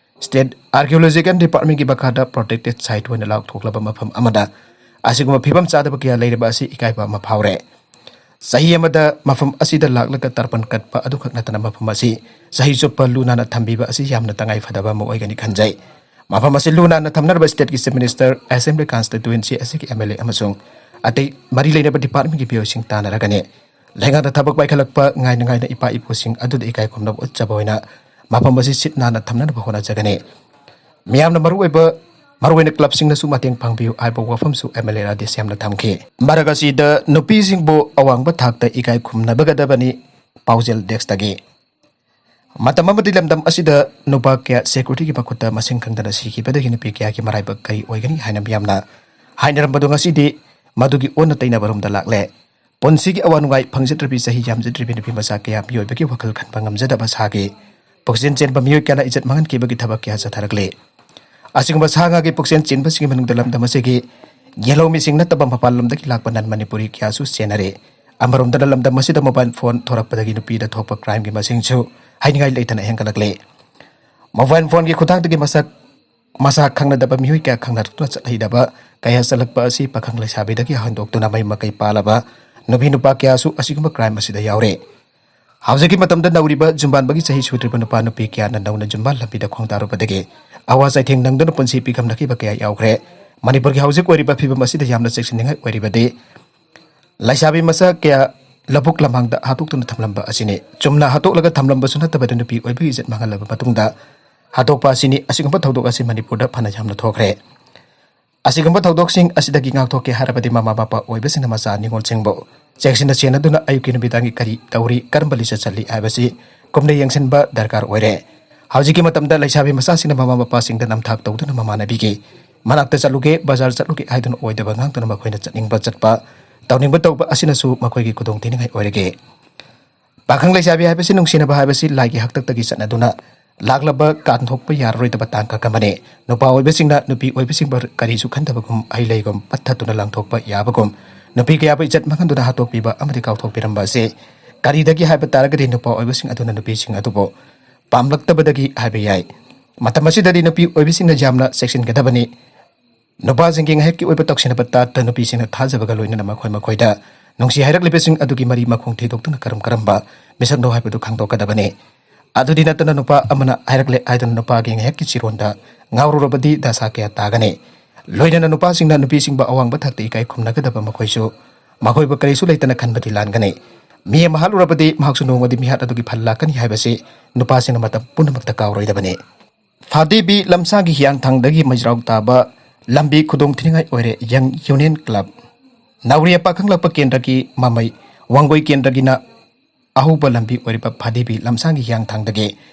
ꯁ꯭ꯇꯦꯠ ꯑꯥꯔꯀꯤꯑꯣꯂꯣꯖꯤꯀꯦꯜ ꯗꯤꯄꯥꯔꯠꯃꯦꯟꯠꯀꯤ ꯃꯈꯥꯗ ꯄ꯭ꯔꯣꯇꯦꯛꯇꯦꯗ ꯁꯥꯏꯠ ꯑꯣꯏꯅ ꯂꯥꯎꯊꯣꯛꯂꯕ ꯃꯐꯝ ꯑꯃꯗ ꯑꯁꯤꯒꯨꯝꯕ ꯐꯤꯕꯝ ꯆꯥꯗꯕ ꯀꯌꯥ ꯂꯩꯔꯤꯕ ꯑꯁꯤ ꯏꯀꯥꯏꯕ ꯑꯃ ꯐꯥꯎꯔꯦ꯫ ꯆꯍꯤ ꯑꯃꯗ ꯃꯐꯝ ꯑꯁꯤꯗ ꯂꯥꯛꯂꯒ ꯇꯔꯄꯟ ꯀꯠꯄ ꯑꯗꯨꯈꯛ ꯅꯠꯇꯅ ꯃꯐꯝ ꯑꯁꯤ ꯆꯍꯤ ꯆꯨꯞꯄ ꯂꯨ ꯅꯥꯟꯅ ꯊꯝꯕꯤꯕ ꯑꯁꯤ ꯌꯥꯝꯅ ꯇꯉꯥꯏ ꯐꯗꯕ ꯑꯃ ꯑꯣꯏꯒꯅꯤ ꯈꯟꯖꯩ꯫ ꯃꯐꯝ ꯑꯁꯤ ꯂꯨ ꯅꯥꯟꯅ ꯊꯝꯅꯅꯕ ꯁ꯭ꯇꯦꯠꯀꯤ ꯆꯤꯐ ꯃꯤꯅꯤꯁꯇꯔ, ꯑꯦꯁꯦꯝꯕ꯭ꯂꯤ ꯀꯟꯁꯇꯤꯇ꯭ꯋꯦꯟꯁꯤ ꯑꯁꯤꯒꯤ ꯑꯦꯝ ꯑꯦꯜ ꯑꯦ ꯑꯃꯁꯨꯡ ꯑꯇꯩ ꯃꯔꯤ ꯂꯩꯅꯕ ꯗꯤꯄꯥꯔꯠꯃꯦꯟꯠꯀꯤ ꯃꯤꯑꯣꯏꯁꯤꯡ ꯇꯥꯟꯅꯔꯒꯅꯤ꯫ ꯂꯩꯉꯥꯛꯅ ꯊꯕꯛ ꯄꯥꯏꯈꯠꯂꯛꯄ ꯉꯥꯏꯅ ꯉꯥꯏꯅ ꯏꯄꯥ ꯏꯄꯨꯁꯤꯡ ꯑꯗꯨꯗ ꯏꯀꯥꯏ ꯈꯨꯝꯅꯕ ꯎꯠꯆꯕ ꯑꯣꯏꯅ ꯃꯐꯝ ꯑꯁꯤ ꯁꯤꯠ ꯅꯥꯟꯅ ꯊꯝꯅꯅꯕ ꯍꯣꯠꯅꯖꯒꯅꯤ꯫ ꯃꯤꯌꯥꯝꯅ ꯃꯔꯨꯑꯣꯏꯕ, ꯃꯔꯨꯑꯣꯏꯅ ꯀ꯭ꯂꯕꯁꯤꯡꯅꯁꯨ ꯃꯇꯦꯡ ꯄꯥꯡꯕꯤꯌꯨ ꯍꯥꯏꯕ ꯋꯥꯐꯝꯁꯨ ꯑꯦꯝ ꯑꯦꯜ ꯑꯦ ꯔꯥꯙꯦꯁ꯭ꯌꯥꯝꯅ ꯊꯝꯈꯤ꯫ ꯃꯔꯛ ꯑꯁꯤꯗ ꯅꯨꯄꯤꯁꯤꯡꯕꯨ ꯑꯋꯥꯡꯕ ꯊꯥꯛꯇ ꯏꯀꯥꯏ ꯈꯨꯝꯅꯕꯒꯗꯕꯅꯤ꯫ ꯄꯥꯎꯖꯦꯜ ꯗꯦꯁ꯭ꯛꯇꯒꯤ꯫ ꯃꯇꯝ ꯑꯃꯗꯤ ꯂꯝꯗꯝ ꯑꯁꯤꯗ ꯅꯨꯄꯥ ꯀꯌꯥ ꯁꯦꯀ꯭ꯌꯨꯔꯤꯇꯤꯒꯤ ꯃꯈꯨꯠꯇ ꯃꯁꯤꯡ ꯈꯪꯗꯅ ꯁꯤꯈꯤꯕꯗꯒꯤ ꯅꯨꯄꯤ ꯀꯌꯥꯒꯤ ꯃꯔꯥꯏꯕꯛ ꯀꯔꯤ ꯑꯣꯏꯒꯅꯤ ꯍꯥꯏꯅ ꯃꯤꯌꯥꯝꯅ ꯍꯥꯏꯅꯔꯝꯕꯗꯨ ꯉꯁꯤꯗꯤ ꯃꯗꯨꯒꯤ ꯑꯣꯟꯅ ꯇꯩꯅꯕꯔꯣꯝꯗ ꯂꯥꯛꯂꯦ꯫ ꯄꯨꯟꯁꯤꯒꯤ ꯑꯋꯥ ꯅꯨꯡꯉꯥꯏ ꯐꯪꯖꯗ꯭ꯔꯕꯤ, ꯆꯍꯤ ꯌꯥꯝꯖꯗ꯭ꯔꯕꯤ ꯅꯨꯄꯤ ꯃꯆꯥ ꯀꯌꯥ ꯃꯤꯑꯣꯏꯕꯒꯤ ꯋꯥꯈꯜ ꯈꯟꯕ ꯉꯝꯖꯗꯕ ꯁꯥꯒꯤ ꯄꯨꯛꯆꯦꯜ ꯆꯦꯟꯕ ꯃꯤꯑꯣꯏ ꯀꯌꯥꯅ ꯏꯖꯠ ꯃꯥꯡꯍꯟꯈꯤꯕꯒꯤ ꯊꯕꯛ ꯀꯌꯥ ꯆꯠꯊꯔꯛꯂꯤ꯫ ꯑꯁꯤꯒꯨꯝꯕ ꯁꯥ ꯉꯥꯒꯤ ꯄꯨꯛꯆꯦꯜ ꯆꯦꯟꯕꯁꯤꯡꯒꯤ ꯃꯅꯨꯡꯗ ꯂꯝꯗꯝ ꯑꯁꯤꯒꯤ ꯌꯦꯜꯍꯧꯃꯤꯁꯤꯡ ꯅꯠꯇꯕ ꯃꯄꯥꯟ ꯂꯝꯗꯒꯤ ꯂꯥꯛꯄ ꯅꯟ ꯃꯅꯤꯄꯨꯔꯤ ꯀꯌꯥꯁꯨ ꯆꯦꯟꯅꯔꯤ꯫ ꯑꯃꯔꯣꯝꯗꯅ ꯂꯝꯗꯝ ꯑꯁꯤꯗ ꯃꯣꯕꯥꯏꯜ ꯐꯣꯟ ꯊꯣꯔꯛꯄꯗꯒꯤ ꯅꯨꯄꯤꯗ ꯊꯣꯛꯄ ꯀ꯭ꯔꯥꯏꯝꯒꯤ ꯃꯁꯤꯡꯁꯨ ꯍꯥꯏꯅꯤꯡꯉꯥꯏ ꯂꯩꯇꯅ ꯍꯦꯟꯒꯠꯂꯛꯂꯤ꯫ ꯃꯣꯕꯥꯏꯜ ꯐꯣꯟꯒꯤ ꯈꯨꯊꯥꯡꯗꯒꯤ ꯃꯁꯛ ꯃꯁꯥ ꯈꯪꯅꯗꯕ ꯃꯤꯑꯣꯏ ꯀꯌꯥ ꯈꯪꯅꯔꯛꯇꯨꯅ ꯆꯠꯂꯛꯏꯗꯕ ꯀꯌꯥ ꯆꯠꯂꯛꯄ ꯑꯁꯤ ꯄꯥꯈꯪ ꯂꯩꯁꯥꯕꯤꯗꯒꯤ ꯍꯧꯗꯣꯛꯇꯨꯅ ꯃꯌꯨꯝ ꯃꯀꯩ ꯄꯥꯜꯂꯕ ꯅꯨꯄꯤ ꯅꯨꯄꯥ ꯀꯌꯥꯁꯨ ꯑꯁꯤꯒꯨꯝꯕ ꯀ꯭ꯔꯥꯏꯝ ꯑꯁꯤꯗ ꯌꯥꯎꯔꯦ꯫ ꯍꯧꯖꯤꯛꯀꯤ ꯃꯇꯝꯗ ꯅꯧꯔꯤꯕ ꯌꯨꯝꯕꯥꯟꯕꯒꯤ ꯆꯍꯤ ꯁꯨꯗ꯭ꯔꯤꯕ ꯅꯨꯄꯥ ꯅꯨꯄꯤ ꯀꯌꯥꯅ ꯅꯧꯅ ꯌꯨꯝꯕꯥꯟ ꯂꯝꯕꯤꯗ ꯈꯣꯡꯗꯥꯔꯨꯕꯗꯒꯤ ꯑꯋꯥ ꯆꯩꯊꯦꯡ ꯅꯪꯗꯨꯅ ꯄꯨꯟꯁꯤ ꯄꯤꯈꯝꯅꯈꯤꯕ ꯀꯌꯥ ꯌꯥꯎꯈ꯭ꯔꯦ꯫ ꯃꯅꯤꯄꯨꯔꯒꯤ ꯍꯧꯖꯤꯛ ꯑꯣꯏꯔꯤꯕ ꯐꯤꯕꯝ ꯑꯁꯤꯗ ꯌꯥꯝꯅ ꯆꯦꯛꯁꯤꯟꯅꯤꯡꯉꯥꯏ ꯑꯣꯏꯔꯤꯕꯗꯤ ꯂꯩꯁꯥꯕꯤ ꯃꯆꯥ ꯀꯌꯥ ꯂꯧꯕꯨꯛ ꯂꯝꯍꯥꯡꯗ ꯍꯥꯠꯇꯣꯛꯇꯨꯅ ꯊꯝꯂꯝꯕ ꯑꯁꯤꯅꯤ꯫ ꯆꯨꯝꯅ ꯍꯥꯠꯇꯣꯛꯂꯒ ꯊꯝꯂꯝꯕꯁꯨ ꯅꯠꯇꯕꯗ ꯅꯨꯄꯤ ꯑꯣꯏꯕꯒꯤ ꯏꯖꯠ ꯃꯥꯡꯍꯜꯂꯕ ꯃꯇꯨꯡꯗ ꯍꯥꯠꯇꯣꯛꯄ ꯑꯁꯤꯅꯤ꯫ ꯑꯁꯤꯒꯨꯝꯕ ꯊꯧꯗꯣꯛ ꯑꯁꯤ ꯃꯅꯤꯄꯨꯔꯗ ꯐꯅ ꯌꯥꯝꯅ ꯊꯣꯛꯈ꯭ꯔꯦ꯫ ꯑꯁꯤꯒꯨꯝꯕ ꯊꯧꯗꯣꯛꯁꯤꯡ ꯑꯁꯤꯗꯒꯤ ꯉꯥꯛꯊꯣꯛꯀꯦ ꯍꯥꯏꯔꯕꯗꯤ ꯃꯃꯥ ꯃꯄꯥ ꯑꯣꯏꯕꯁꯤꯡꯅ ꯃꯆꯥ ꯅꯤꯉꯣꯜꯁꯤꯡꯕꯨ ꯆꯦꯛꯁꯤꯟꯅ ꯁꯦꯟꯅꯗꯨꯅ ꯑꯌꯨꯛꯀꯤ ꯅꯨꯃꯤꯗꯥꯡꯒꯤ ꯀꯔꯤ ꯇꯧꯔꯤ, ꯀꯔꯝꯕ ꯂꯤꯆꯠ ꯆꯠꯂꯤ ꯍꯥꯏꯕꯁꯤ ꯀꯨꯞꯅ ꯌꯦꯡꯁꯤꯟꯕ ꯗꯔꯀꯥꯔ ꯑꯣꯏꯔꯦ꯫ ꯍꯧꯖꯤꯛꯀꯤ ꯃꯇꯝꯗ ꯂꯩꯁꯥꯕꯤ ꯃꯆꯥꯁꯤꯡꯅ ꯃꯃꯥ ꯃꯄꯥꯁꯤꯡꯗ ꯅꯝꯊꯥꯛ ꯇꯧꯗꯨꯅ ꯃꯃꯥꯟꯅꯕꯤꯒꯤ ꯃꯅꯥꯛꯇ ꯆꯠꯂꯨꯒꯦ, ꯕꯖꯥꯔ ꯆꯠꯂꯨꯒꯦ ꯍꯥꯏꯗꯨꯅ ꯑꯣꯏꯗꯕ ꯉꯥꯡꯗꯨꯅ ꯃꯈꯣꯏꯅ ꯆꯠꯅꯤꯡꯕ ꯆꯠꯄ, ꯇꯧꯅꯤꯡꯕ ꯇꯧꯕ ꯑꯁꯤꯅꯁꯨ ꯃꯈꯣꯏꯒꯤ ꯈꯨꯗꯣꯡ ꯊꯤꯅꯤꯡꯉꯥꯏ ꯑꯣꯏꯔꯒꯦ꯫ ꯄꯥꯈꯪ ꯂꯩꯁꯥꯕꯤ ꯍꯥꯏꯕꯁꯤ ꯅꯨꯡꯁꯤꯅꯕ ꯍꯥꯏꯕꯁꯤ ꯂꯥꯏꯒꯤ ꯍꯥꯛꯇꯛꯇꯒꯤ ꯆꯠꯅꯗꯨꯅ ꯂꯥꯛꯂꯕ ꯀꯥꯟꯊꯣꯛꯄ ꯌꯥꯔꯔꯣꯏꯗꯕ ꯇꯥꯡꯀꯛ ꯑꯃꯅꯤ꯫ ꯅꯨꯄꯥ ꯑꯣꯏꯕꯁꯤꯡꯅ ꯅꯨꯄꯤ ꯑꯣꯏꯕꯁꯤꯡꯕꯨ ꯀꯔꯤꯁꯨ ꯈꯟꯗꯕꯒꯨꯝ, ꯍꯩ ꯂꯩꯒꯨꯝ ꯄꯠꯊꯗꯨꯅ ꯂꯪꯊꯣꯛꯄ ꯌꯥꯕꯒꯨꯝ, ꯅꯨꯄꯤ ꯀꯌꯥꯕꯨ ꯏꯖꯠ ꯃꯥꯡꯍꯟꯗꯨꯅ ꯍꯥꯠꯇꯣꯛꯄꯤꯕ ꯑꯃꯗꯤ ꯀꯥꯎꯊꯣꯛꯄꯤꯔꯝꯕ ꯑꯁꯤ ꯀꯔꯤꯗꯒꯤ ꯍꯥꯏꯕ ꯇꯥꯔꯒꯗꯤ ꯅꯨꯄꯥ ꯑꯣꯏꯕꯁꯤꯡ ꯑꯗꯨꯅ ꯅꯨꯄꯤꯁꯤꯡ ꯑꯗꯨꯕꯨ ꯄꯥꯝꯂꯛꯇꯕꯗꯒꯤ ꯍꯥꯏꯕ ꯌꯥꯏ꯫ ꯃꯇꯝ ꯑꯁꯤꯗꯗꯤ ꯅꯨꯄꯤ ꯑꯣꯏꯕꯁꯤꯡꯅ ꯌꯥꯝꯅ ꯆꯦꯛꯁꯤꯟꯒꯗꯕꯅꯤ꯫ ꯅꯨꯄꯥꯁꯤꯡꯒꯤ ꯉꯥꯏꯍꯥꯛꯀꯤ ꯑꯣꯏꯕ ꯇꯧꯁꯤꯟꯅꯕ ꯇꯥꯠꯇ ꯅꯨꯄꯤꯁꯤꯡꯅ ꯊꯥꯖꯕꯒ ꯂꯣꯏꯅꯅ ꯃꯈꯣꯏ ꯃꯈꯣꯏꯗ ꯅꯨꯡꯁꯤ ꯍꯥꯏꯔꯛꯂꯤꯕꯁꯤꯡ ꯑꯗꯨꯒꯤ ꯃꯔꯤ ꯃꯈꯣꯡ ꯊꯤꯗꯣꯛꯇꯨꯅ ꯀꯔꯝ ꯀꯔꯝꯕ ꯃꯤꯁꯛꯅꯣ ꯍꯥꯏꯕꯗꯨ ꯈꯪꯗꯣꯛꯀꯗꯕꯅꯤ꯫ ꯑꯗꯨꯗꯤ ꯅꯠꯇꯅ ꯅꯨꯄꯥ ꯑꯃꯅ ꯍꯥꯏꯔꯛꯂꯦ ꯍꯥꯏꯗꯨꯅ ꯅꯨꯄꯥꯒꯤ ꯉꯥꯏꯍꯥꯛꯀꯤ ꯆꯤꯔꯣꯟꯗ ꯉꯥꯎꯔꯨꯔꯕꯗꯤ ꯗꯁꯥ ꯀꯌꯥ ꯇꯥꯒꯅꯤ꯫ ꯂꯣꯏꯅꯅ ꯅꯨꯄꯥꯁꯤꯡꯅ ꯅꯨꯄꯤꯁꯤꯡꯕꯨ ꯑꯋꯥꯡꯕ ꯊꯥꯛꯇ ꯏꯀꯥꯏ ꯈꯨꯝꯅꯒꯗꯕ, ꯃꯈꯣꯏꯁꯨ ꯃꯈꯣꯏꯕꯨ ꯀꯔꯤꯁꯨ ꯂꯩꯇꯅ ꯈꯟꯕꯗꯤ ꯂꯥꯟꯒꯅꯤ꯫ ꯃꯤ ꯑꯃ ꯍꯥꯠꯂꯨꯔꯕꯗꯤ ꯃꯍꯥꯛꯁꯨ ꯅꯣꯡꯃꯗꯤ ꯃꯤꯍꯥꯠ ꯑꯗꯨꯒꯤ ꯐꯜ ꯂꯥꯛꯀꯅꯤ ꯍꯥꯏꯕꯁꯤ ꯅꯨꯄꯥꯁꯤꯡꯅ ꯃꯇꯝ ꯄꯨꯝꯅꯃꯛꯇ ꯀꯥꯎꯔꯣꯏꯗꯕꯅꯤ꯫ ꯐꯥꯗꯤꯕꯤ ꯂꯝꯁꯥꯡꯒꯤ ꯍꯤꯌꯥꯡꯊꯥꯡꯗꯒꯤ ꯃꯩꯖ꯭ꯔꯥꯎ ꯇꯥꯕ ꯂꯝꯕꯤ ꯈꯨꯗꯣꯡ ꯊꯤꯅꯤꯡꯉꯥꯏ ꯑꯣꯏꯔꯦ꯫ ꯌꯪ ꯌꯨꯅꯤꯌꯟ ꯀ꯭ꯂꯕ ꯅꯥꯎꯔꯤꯌꯥ ꯄꯥꯈꯪꯂꯛꯄ ꯀꯦꯟꯗ꯭ꯔꯒꯤ ꯃꯃꯩ ꯋꯥꯡꯒꯣꯏ ꯀꯦꯟꯗ꯭ꯔꯒꯤꯅ ꯑꯍꯧꯕ ꯂꯝꯕꯤ ꯑꯣꯏꯔꯤꯕ ꯐꯥꯗꯤꯕꯤ ꯂꯝꯁꯥꯡꯒꯤ ꯍꯤꯌꯥꯡꯊꯥꯡꯗꯒꯤ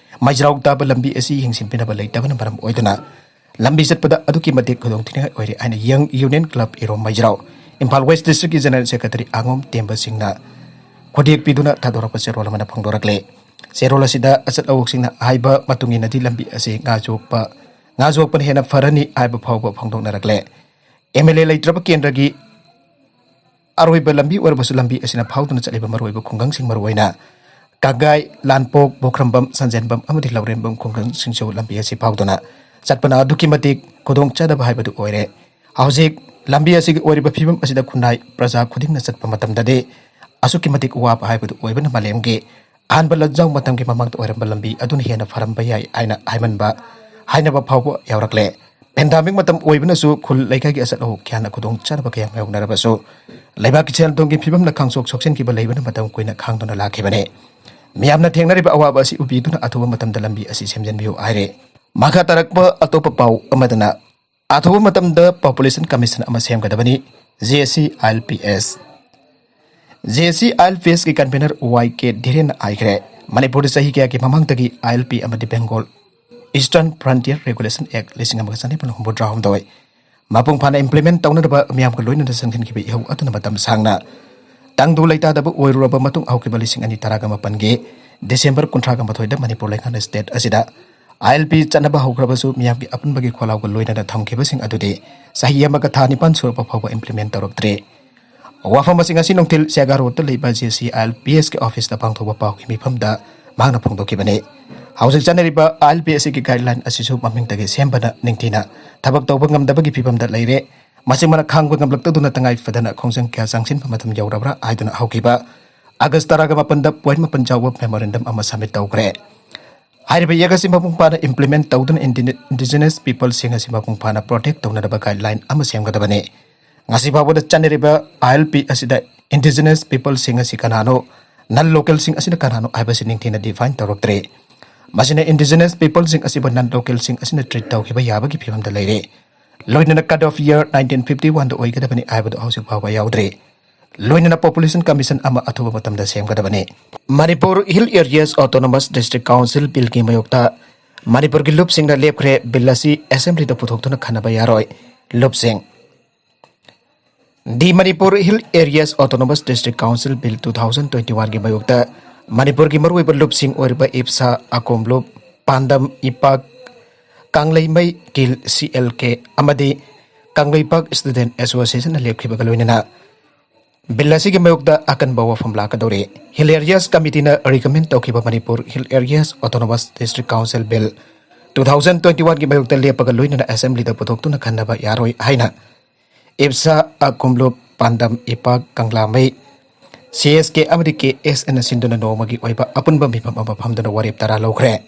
ꯃꯩꯖ꯭ꯔꯥꯎ ꯇꯥꯕ ꯂꯝꯕꯤ ꯑꯁꯤ ꯌꯦꯡꯁꯤꯟꯕꯤꯅꯕ ꯂꯩꯇꯕꯅ ꯃꯔꯝ ꯑꯣꯏꯗꯨꯅ ꯂꯝꯕꯤ ꯆꯠꯄꯗ ꯑꯗꯨꯛꯀꯤ ꯃꯇꯤꯛ ꯈꯨꯗꯣꯡꯊꯤꯅꯤꯡꯉꯥꯏ ꯑꯣꯏꯔꯦ ꯍꯥꯏꯅ ꯌꯪ ꯌꯨꯅꯤꯌꯟ ꯀ꯭ꯂꯕ ꯏꯔꯣꯝ ꯃꯩꯖ꯭ꯔꯥꯎ, ꯏꯝꯐꯥꯜ ꯋꯦꯁ ꯗꯤꯁꯇ꯭ꯔꯤꯛꯀꯤ ꯖꯦꯅꯔꯦꯜ ꯁꯦꯀ꯭ꯔꯦꯇꯔꯤ ꯑꯉꯣꯝ ꯇꯦꯝꯕ ꯁꯤꯡꯅ ꯈꯨꯗꯦꯛ ꯄꯤꯗꯨꯅ ꯊꯥꯗꯣꯔꯛꯄ ꯆꯦꯔꯣꯜ ꯑꯃꯅ ꯐꯣꯡꯗꯣꯔꯛꯂꯦ꯫ ꯆꯦꯔꯣꯜ ꯑꯁꯤꯗ ꯑꯆꯠ ꯑꯋꯣꯛꯁꯤꯡꯅ ꯍꯥꯏꯕ ꯃꯇꯨꯡ ꯏꯟꯅꯗꯤ ꯂꯝꯕꯤ ꯑꯁꯤ ꯉꯥ ꯌꯣꯛꯄ, ꯉꯥ ꯌꯣꯛꯄꯅ ꯍꯦꯟꯅ ꯐꯔꯅꯤ ꯍꯥꯏꯕ ꯐꯥꯎꯕ ꯐꯣꯡꯗꯣꯛꯅꯔꯛꯂꯦ꯫ ꯑꯦꯝ ꯑꯦꯜ ꯑꯦ ꯂꯩꯇ꯭ꯔꯕ ꯀꯦꯟꯗ꯭ꯔꯒꯤ ꯑꯔꯣꯏꯕ ꯂꯝꯕꯤ ꯑꯣꯏꯔꯕꯁꯨ ꯂꯝꯕꯤ ꯑꯁꯤꯅ ꯐꯥꯎꯗꯨꯅ ꯆꯠꯂꯤꯕ ꯃꯔꯨꯑꯣꯏꯕ ꯈꯨꯡꯒꯪꯁꯤꯡ, ꯃꯔꯨꯑꯣꯏꯅ ꯀꯥꯒꯥꯏ, ꯂꯥꯟꯄꯣꯛ, ꯕꯣꯈ꯭ꯔꯝꯕꯝ, ꯁꯟꯖꯦꯟꯕꯝ ꯑꯃꯗꯤ ꯂꯧꯔꯦꯟꯕꯝ ꯈꯨꯡꯒꯪꯁꯤꯡꯁꯨ ꯂꯝꯕꯤ ꯑꯁꯤ ꯐꯥꯎꯗꯨꯅ ꯆꯠꯄꯅ ꯑꯗꯨꯛꯀꯤ ꯃꯇꯤꯛ ꯈꯨꯗꯣꯡ ꯆꯥꯗꯕ ꯍꯥꯏꯕꯗꯨ ꯑꯣꯏꯔꯦ꯫ ꯍꯧꯖꯤꯛ ꯂꯝꯕꯤ ꯑꯁꯤꯒꯤ ꯑꯣꯏꯔꯤꯕ ꯐꯤꯕꯝ ꯑꯁꯤꯗ ꯈꯨꯟꯅꯥꯏ ꯄ꯭ꯔꯖꯥ ꯈꯨꯗꯤꯡꯅ ꯆꯠꯄ ꯃꯇꯝꯗꯗꯤ ꯑꯁꯨꯛꯀꯤ ꯃꯇꯤꯛ ꯋꯥꯕ ꯍꯥꯏꯕꯗꯨ ꯑꯣꯏꯕꯅ ꯃꯥꯂꯦꯝꯒꯤ ꯑꯍꯥꯟꯕ ꯂꯥꯟꯖꯥꯎ ꯃꯇꯝꯒꯤ ꯃꯃꯥꯡꯗ ꯑꯣꯏꯔꯝꯕ ꯂꯝꯕꯤ ꯑꯗꯨꯅ ꯍꯦꯟꯅ ꯐꯔꯝꯕ ꯌꯥꯏ ꯍꯥꯏꯅ ꯍꯥꯏꯃꯟꯕ, ꯍꯥꯏꯅꯕ ꯐꯥꯎꯕ ꯌꯥꯎꯔꯛꯂꯦ꯫ ꯄꯦꯟꯗꯥꯃꯤꯛ ꯃꯇꯝ ꯑꯣꯏꯕꯅꯁꯨ ꯈꯨꯜ ꯂꯩꯀꯥꯏꯒꯤ ꯑꯆꯠ ꯑꯍꯧ ꯀꯌꯥꯅ ꯈꯨꯗꯣꯡ ꯆꯥꯗꯕ ꯀꯌꯥ ꯃꯥꯌꯣꯛꯅꯔꯕꯁꯨ ꯂꯩꯕꯥꯛꯀꯤ ꯁꯦꯜ ꯊꯨꯝꯒꯤ ꯐꯤꯕꯝꯅ ꯈꯥꯡꯁꯣꯛ ꯁꯣꯛꯆꯤꯟꯈꯤꯕ ꯂꯩꯕꯅ ꯃꯇꯝ ꯀꯨꯏꯅ ꯈꯥꯡꯗꯨꯅ ꯂꯥꯛꯈꯤꯕꯅꯤ꯫ ꯃꯤꯌꯥꯝꯅ ꯊꯦꯡꯅꯔꯤꯕ ꯑꯋꯥꯕ ꯑꯁꯤ ꯎꯕꯤꯗꯨꯅ ꯑꯊꯨꯕ ꯃꯇꯝꯗ ꯂꯝꯕꯤ ꯑꯁꯤ ꯁꯦꯝꯖꯤꯟꯕꯤꯌꯨ ꯍꯥꯏꯔꯦ꯫ ꯃꯈꯥ ꯇꯥꯔꯛꯄ ꯑꯇꯣꯞꯄ ꯄꯥꯎ ꯑꯃꯗꯅ ꯑꯊꯨꯕ ꯃꯇꯝꯗ ꯄꯣꯄꯨꯂꯦꯁꯟ ꯀꯃꯤꯁꯟ ꯑꯃ ꯁꯦꯝꯒꯗꯕꯅꯤ, J C I L P S. J C I L P ꯑꯦꯁꯀꯤ convener ꯋꯥꯏ ꯀꯦ ꯙꯤꯔꯦꯟꯅ ꯍꯥꯏꯈ꯭ꯔꯦ, ꯃꯅꯤꯄꯨꯔꯗ ꯆꯍꯤ ꯀꯌꯥꯒꯤ ꯃꯃꯥꯡꯗꯒꯤ ꯑꯥꯏ ꯑꯦꯜ ꯄꯤ ꯑꯃꯗꯤ ꯕꯦꯡꯒꯣꯜ ꯏꯁꯇꯔꯟ ꯐ꯭ꯔꯟꯇꯤꯌꯔ ꯔꯦꯒꯨꯂꯦꯁꯟ ꯑꯦꯛ ꯂꯤꯁꯤꯡ ꯑꯃꯒ ꯆꯅꯤꯄꯥꯟ ꯍꯨꯝꯐꯨꯇꯔꯥ ꯍꯨꯝꯗꯣꯏ ꯃꯄꯨꯡ ꯐꯥꯅ ꯏꯝꯄ꯭ꯂꯤꯃꯦꯟ ꯇꯧꯅꯅꯕ ꯃꯤꯌꯥꯝꯒ ꯂꯣꯏꯅꯅ ꯆꯪꯁꯤꯟꯈꯤꯕ ꯏꯍꯧ ꯑꯗꯨꯅ ꯃꯇꯝ ꯁꯥꯡꯅ ꯇꯪꯗꯨ ꯂꯩꯇꯥꯗꯕ ꯑꯣꯏꯔꯨꯔꯕ ꯃꯇꯨꯡ, ꯍꯧꯈꯤꯕ ꯂꯤꯁꯤꯡ ꯑꯅꯤ ꯇꯔꯥꯒ ꯃꯥꯄꯟꯒꯤ ꯗꯤꯁꯦꯝꯕꯔ ꯀꯨꯟꯊ꯭ꯔꯥꯒ ꯃꯥꯊꯣꯏꯗ ꯃꯅꯤꯄꯨꯔ ꯂꯩꯉꯥꯛꯅ ꯁ꯭ꯇꯦꯠ ꯑꯁꯤꯗ ꯑꯥꯏ ꯑꯦꯜ ꯄꯤ ꯆꯠꯅꯕ ꯍꯧꯈ꯭ꯔꯕꯁꯨ, ꯃꯤꯌꯥꯝꯒꯤ ꯑꯄꯨꯟꯕꯒꯤ ꯈꯣꯜꯂꯥꯎꯒ ꯂꯣꯏꯅꯅ ꯊꯝꯈꯤꯕꯁꯤꯡ ꯑꯗꯨꯗꯤ ꯆꯍꯤ ꯑꯃꯒ ꯊꯥ ꯅꯤꯄꯥꯟ ꯁꯨꯔꯛꯄ ꯐꯥꯎꯕ ꯏꯝꯄ꯭ꯂꯤꯃꯦꯟ ꯇꯧꯔꯛꯇ꯭ꯔꯤ꯫ ꯋꯥꯐꯝ ꯑꯁꯤ ꯉꯁꯤ ꯅꯨꯡꯊꯤꯜ ꯁꯦꯒꯥ ꯔꯣꯗꯇ ꯂꯩꯕ J C I L P ꯑꯦꯁꯀꯤ ꯑꯣꯐꯤꯁꯇ ꯄꯥꯡꯊꯣꯛꯄ ꯄꯥꯎꯒꯤ ꯃꯤꯐꯝꯗ ꯃꯍꯥꯛꯅ ꯐꯣꯡꯗꯣꯛꯈꯤꯕꯅꯤ꯫ ꯍꯧꯖꯤꯛ ꯆꯠꯅꯔꯤꯕ ꯑꯥꯏ ꯑꯦꯜ ꯄꯤ ꯑꯁꯤꯒꯤ ꯒꯥꯏꯗꯂꯥꯏꯟ ꯑꯁꯤꯁꯨ ꯃꯃꯤꯡꯗꯒꯤ ꯁꯦꯝꯕꯅ ꯅꯤꯡꯊꯤꯅ ꯊꯕꯛ ꯇꯧꯕ ꯉꯝꯗꯕꯒꯤ ꯐꯤꯕꯝꯗ ꯂꯩꯔꯦ꯫ ꯃꯁꯤꯃꯅ ꯈꯥꯡꯕ ꯉꯝꯂꯛꯇꯗꯨꯅ ꯇꯉꯥꯏ ꯐꯗꯅ ꯈꯣꯡꯖꯪ ꯀꯌꯥ ꯆꯪꯁꯤꯟꯕ ꯃꯇꯝ ꯌꯧꯔꯕ꯭ꯔꯥ ꯍꯥꯏꯗꯨꯅ ꯍꯧꯈꯤꯕ ꯑꯥꯒꯁ ꯇꯔꯥꯒ ꯃꯥꯄꯟꯗ ꯄꯣꯏꯟꯠ ꯃꯥꯄꯟ ꯆꯥꯎꯕ ꯃꯦꯃꯣꯔꯦꯟꯗꯝ ꯑꯃ ꯁꯕꯃꯤꯠ ꯇꯧꯈ꯭ꯔꯦ꯫ ꯍꯥꯏꯔꯤꯕ ꯌꯦꯛ ꯑꯁꯤ ꯃꯄꯨꯡ ꯐꯥꯅ ꯏꯝꯄ꯭ꯂꯤꯃꯦꯟ ꯇꯧꯗꯨꯅ ꯏꯟꯗꯤ-, ꯏꯟꯗꯤꯖꯤꯅꯁ ꯄꯤꯄꯜꯁꯤꯡ ꯑꯁꯤ ꯃꯄꯨꯡ ꯐꯥꯅ ꯄ꯭ꯔꯣꯇꯦꯛ ꯇꯧꯅꯅꯕ ꯒꯥꯏꯗꯂꯥꯏꯟ ꯑꯃ ꯁꯦꯝꯒꯗꯕꯅꯤ꯫ ꯉꯁꯤ ꯐꯥꯎꯕꯗ ꯆꯠꯅꯔꯤꯕ ꯑꯥꯏ ꯑꯦꯜ ꯄꯤ ꯑꯁꯤꯗ ꯏꯟꯗꯤꯖꯤꯅꯁ ꯄꯤꯄꯜꯁꯤꯡ ꯑꯁꯤ ꯀꯅꯥꯅꯣ, ꯅꯟ ꯂꯣꯀꯦꯜꯁꯤꯡ ꯑꯁꯤꯅ ꯀꯅꯥꯅꯣ ꯍꯥꯏꯕꯁꯤ ꯅꯤꯡꯊꯤꯅ ꯗꯤꯐꯥꯏꯟ ꯇꯧꯔꯛꯇ꯭ꯔꯤ꯫ ꯃꯁꯤꯅ ꯏꯟꯗꯤꯖꯤꯅꯁ ꯄꯤꯄꯜꯁꯤꯡ ꯑꯁꯤꯕꯨ ꯅꯟ ꯂꯣꯀꯦꯜꯁꯤꯡ ꯑꯁꯤꯅ ꯇ꯭ꯔꯤꯠ ꯇꯧꯈꯤꯕ ꯌꯥꯕꯒꯤ ꯐꯤꯕꯝꯗ ꯂꯩꯔꯦ꯫ ꯂꯣꯏꯅꯅ cut off year nineteen fifty ꯋꯥꯟꯗ ꯑꯣꯏꯒꯗꯕꯅꯤ ꯍꯥꯏꯕꯗꯨ ꯍꯧꯖꯤꯛ ꯐꯥꯎꯕ ꯌꯥꯎꯗ꯭ꯔꯤ꯫ ꯂꯣꯏꯅꯅ Population Commission ꯑꯃ ꯑꯊꯨꯕ ꯃꯇꯝꯗ ꯁꯦꯝꯒꯗꯕꯅꯤ꯫ Manipur Hill Areas Autonomous District Council Billꯒꯤ ꯃꯥꯌꯣꯛꯇ ꯃꯅꯤꯄꯨꯔꯒꯤ ꯂꯨꯞꯁꯤꯡꯅ ꯂꯦꯞꯈ꯭ꯔꯦ꯫ Bill ꯑꯁꯤ Assemblyꯗ ꯄꯨꯊꯣꯛꯇꯨꯅ ꯈꯟꯅꯕ ꯌꯥꯔꯣꯏ꯫ ꯂꯨꯞꯁꯤꯡ꯫ The Manipur Hill Areas Autonomous District Council Bill two thousand twenty-oneꯒꯤ ꯃꯥꯌꯣꯛꯇ ꯃꯅꯤꯄꯨꯔꯒꯤ ꯃꯔꯨꯑꯣꯏꯕ ꯂꯨꯞꯁꯤꯡ ꯑꯣꯏꯔꯤꯕ ꯏꯞꯁꯥ, ꯑꯀꯣꯝꯂꯨꯞ, ꯄꯥꯟꯗꯝ, ꯏꯄꯥꯛ, ꯀꯪꯂꯩꯃꯩ, ꯀꯤꯜ, C L K ꯑꯃꯗꯤ ꯀꯪꯂꯩꯄꯥꯛ Student Associationꯅ ꯂꯦꯞꯈꯤꯕꯒ ꯂꯣꯏꯅꯅ Bill ꯑꯁꯤꯒꯤ ꯃꯥꯌꯣꯛꯇ ꯑꯀꯟꯕ ꯋꯥꯐꯝ ꯂꯥꯛꯀꯗꯧꯔꯤ꯫ Hill Areas Committeeꯅ recommend ꯇꯧꯈꯤꯕ Manipur Hill Areas Autonomous District Council Bill two thousand twenty-oneꯒꯤ ꯃꯥꯌꯣꯛꯇ ꯂꯦꯞꯄꯒ ꯂꯣꯏꯅꯅ Assemblyꯗ ꯄꯨꯊꯣꯛꯇꯨꯅ ꯈꯟꯅꯕ ꯌꯥꯔꯣꯏ ꯍꯥꯏꯅ ꯏꯞꯁꯥ, ꯑꯀꯨꯝꯂꯨꯞ, ꯄꯥꯟꯗꯝ, ꯏꯄꯥꯛ, ꯀꯪꯂꯥꯃꯩ, C S K ꯑꯃꯗꯤ K S Nꯅ ꯁꯤꯟꯗꯨꯅ ꯅꯣꯡꯃꯒꯤ ꯑꯣꯏꯕ ꯑꯄꯨꯟꯕ ꯃꯤꯐꯝ ꯑꯃ ꯐꯝꯗꯨꯅ ꯋꯥꯔꯦꯞ ꯇꯔꯥ ꯂꯧꯈ꯭ꯔꯦ꯫